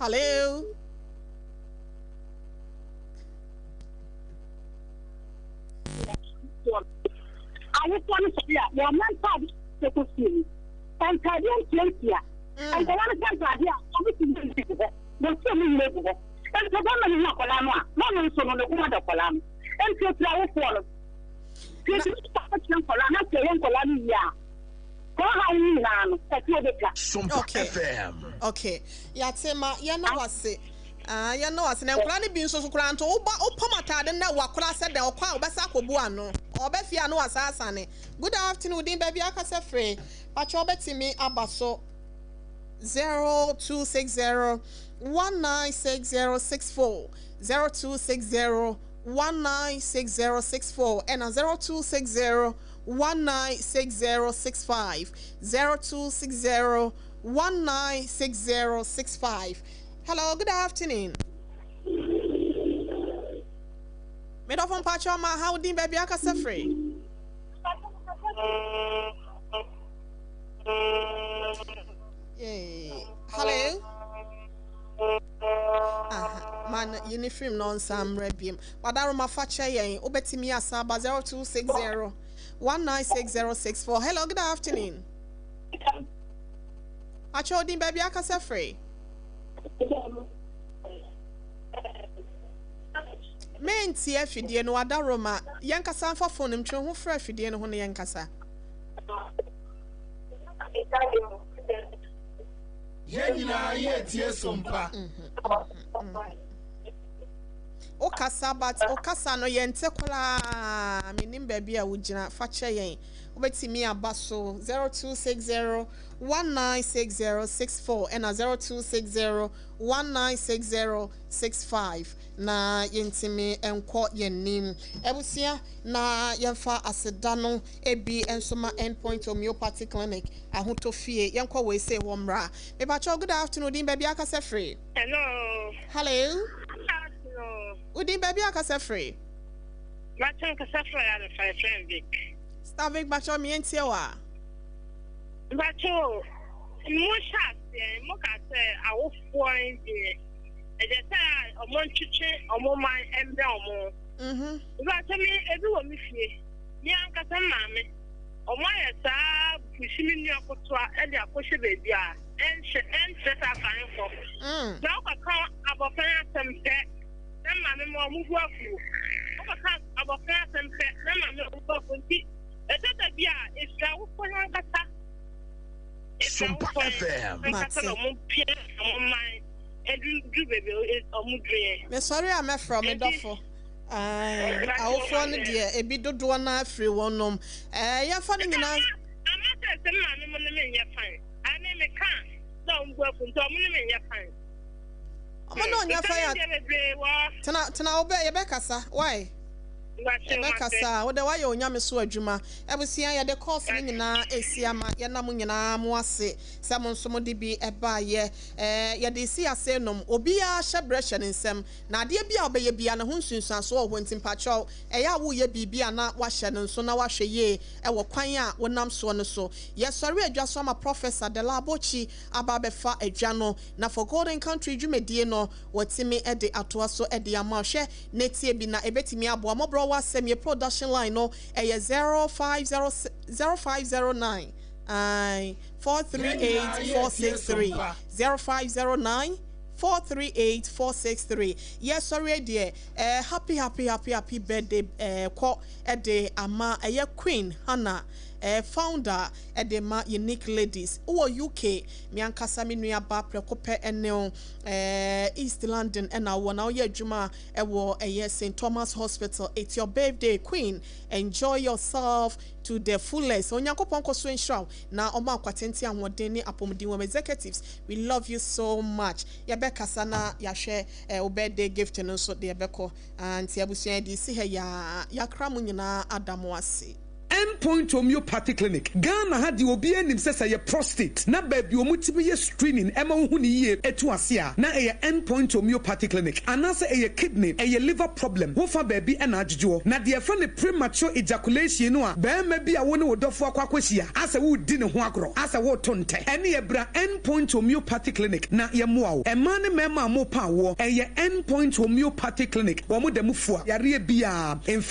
Speaker 1: Hello?
Speaker 4: Awofoɔ no sɔre a, wɔmma ntaadeɛ a wɔhyɛ kɔ sukuu no, ntaadeɛ ntiantia. Nkwadaa no hyɛ ntaadeɛ a, wɔsi wɔn nyinaa gu hɔ. Wɔsi wɔn nyinaa gu hɔ. Nti bɛrima no hu akwadaa no a, na ɔno nso no, ne kɔn adɔ akwadaa no. Nti ɛfiri awofoɔ no. Sɛ yɛtumi kyerɛ nkwadaa na sɛ yɛyɛ nkwadaa no yie a, saa ɔhaw yi nyinaa no, ɛtoɔ bɛtwa.
Speaker 3: Sompa
Speaker 1: Okay.
Speaker 3: FM.
Speaker 1: Okay. Yɛate ma yɛna wase. Ah, yɛna wase. Na nkwadaa no bi nso so koraa nto woba wopam ataade no na wakora sɛ dɛn ɔkɔ a wobɛsa akɔbu ano. Ɔba fie a na wasa asane. Good afternoon, din baabi akasa firi. Pakyɛ wobɛtumi aba so 0260 196064 0260 196064 ɛna 0260 196065 0260 196065 Hello, good afternoon. Medɔfo mpakyɛ ɔma ha wo din baabi akasa firi. Yay. Hello. Aha, man, yi ne firim na ɔnsan mmerɛ biem. Wadaroma fa kyɛ yɛn, wobɛtumi asan aba 0260 196064. Hello, good afternoon. Pakyɛ odin baabi akasa firi. Mentie afidie no wadaroma yɛnkasa mfa phone no mtwe ho frɛ afidie no ho no yɛnkasa.
Speaker 7: Yɛn nyinaa yɛretie sompa.
Speaker 1: Woka. Wokasa but wokasa no yɛnte koraa. Menim baabi a wogyina. Fa kyɛ yɛn. Wobɛtumi aba so 0260 196064 ɛna 0260 196065 na yɛntumi nkɔ yɛn nim. Abusua, na yɛmfa aseda no ebi nso ma Endpoint Homeopathy Clinic, Ahotɔ Fie. Yɛnkɔ wei sei hɔ mmra. Mepakyɛw, good afternoon. Din, baabi akasa firi?
Speaker 7: Hello.
Speaker 1: Hello.
Speaker 7: Good afternoon.
Speaker 1: Wo din, baabi akasa firi?
Speaker 7: Bakyɛ, nkasa firi ya no fa friend Vic.
Speaker 1: Starvic, bakyɛw, mientie wa.
Speaker 7: Bakyɛ o, mo hyɛ aseɛ mo ka sɛ awofoɔ yi deɛ ɛgye sɛ ɔmo ntwetwe ɔmo man ɛmbrɛ ɔmo. Bakyɛ, me ebi wɔ me fie, me ankasa maame ɔmo ayɛ saa pusi me nua kotoa ɛde akɔhyɛ beebi a ɛnhyɛ ɛnkyerɛ sɛ afa nkɔ. Na ɔkɔka abɔfra no asɛm pɛ na maame ma ɔmo bu afuo. Ɔkɔka abɔfra no asɛm pɛ na maame ɔmo bu afuo, nti ɛsɛ da bi a efiri awofoɔ no ankasa. Efiri
Speaker 3: Sompa
Speaker 7: awofoɔ
Speaker 3: FM.
Speaker 7: no ankasa na ɔmo pia ɔmo man ɛduru beebi a ɔmo duru yɛ.
Speaker 1: Mesɔre a mɛfrɛ me dɔfo. Ae, awofoɔ no deɛ, ebi dodoɔ no afiri wɔn nom. Yɛmfa no nyinaa.
Speaker 7: Ama sɛ maame mo ne me nyɛ fine. Ane me ka na ɔmo bu afu, nti ɔmo ne me nyɛ fine.
Speaker 1: Ɔmo ne ɔnyɛ fine a.
Speaker 7: Deɛ bebree wɔ.
Speaker 1: Tena tena, wo bɛ yɛbɛkasa. Why? Yɛbɛkasa. Wode woayɛ Onyame so adwuma. Abusua, yɛde course no nyinaa ɛsi ama yɛnam nyinaa mo ase sɛ mo nso mode bi ɛbaayɛ. Yɛde si ase nom obiara hyɛ berɛ hyɛ ne nsɛm na adeɛ bi a wobɛyɛ bia ne ho nsunsuansoɔ wɔ hɔ, nti mpakyɛw, ɛyɛ a woyɛ biribi a na wahyɛ no nso na wahwɛ yie ɛwɔ kwan a wonam soɔ no so. Yɛsɔre adwa so ama Professor Dela Abokyi aba abɛfa adwa no na for Golden Country dwumadie no wɔtumi de atoa so de ama. Hwɛ na tie bi na ɛbɛtumi aboa mmɔborɔ wɔ asɛm. Yɛ production line no ɛyɛ 050 0509 438 463, 0509 438 463. Yɛsɔre deɛ, happy happy happy happy birthday kɔ ɛde ama ɛyɛ Queen Hannah, founder ɛde ma Unique Ladies wɔ UK. Me ankasa me nua ba prɛko pɛ ɛne o East London ɛna wɔ na ɔyɛ adwuma ɛwɔ ɛyɛ St Thomas Hospital. It's your birthday, Queen, enjoy yourself to the fullest. Onyankopɔn kɔ so nhyira wo na ɔma akwatente, ahoɔden ne apɔmuden wɔ. Executives, we love you so much. Yɛbɛkasa na yɛahwɛ wo birthday gift no nso deɛ ɛbɛkɔ. Nti abusua, yɛde si ha yaa, yɛakra mo nyinaa, ada mo ase.
Speaker 8: Endpoint Homeopathy Clinic, Ghana ha deɛ, obi anim sɛ yɛ prostate na baabi ɔmo tumi yɛ screening ɛma wohu ne yie etu ase a, na ɛyɛ Endpoint Homeopathy Clinic, anaasɛ ɛyɛ kidney, ɛyɛ liver problem, wofa baabi ɛna adwodwoɔ, na deɛ ɛfrɛ no premature ejaculation no a, bɛrima bi a wo ne wo dɔfo akɔ akɔhyia asɛ wodi ne ho agorɔ asɛ woto ntɛ, ɛne yɛbra Endpoint Homeopathy Clinic na yɛmmoa wo. Ɛmaa ne mmarima a mopa awoɔ, ɛyɛ Endpoint Homeopathy Clinic. Wɔn da mu fua yareɛ biara.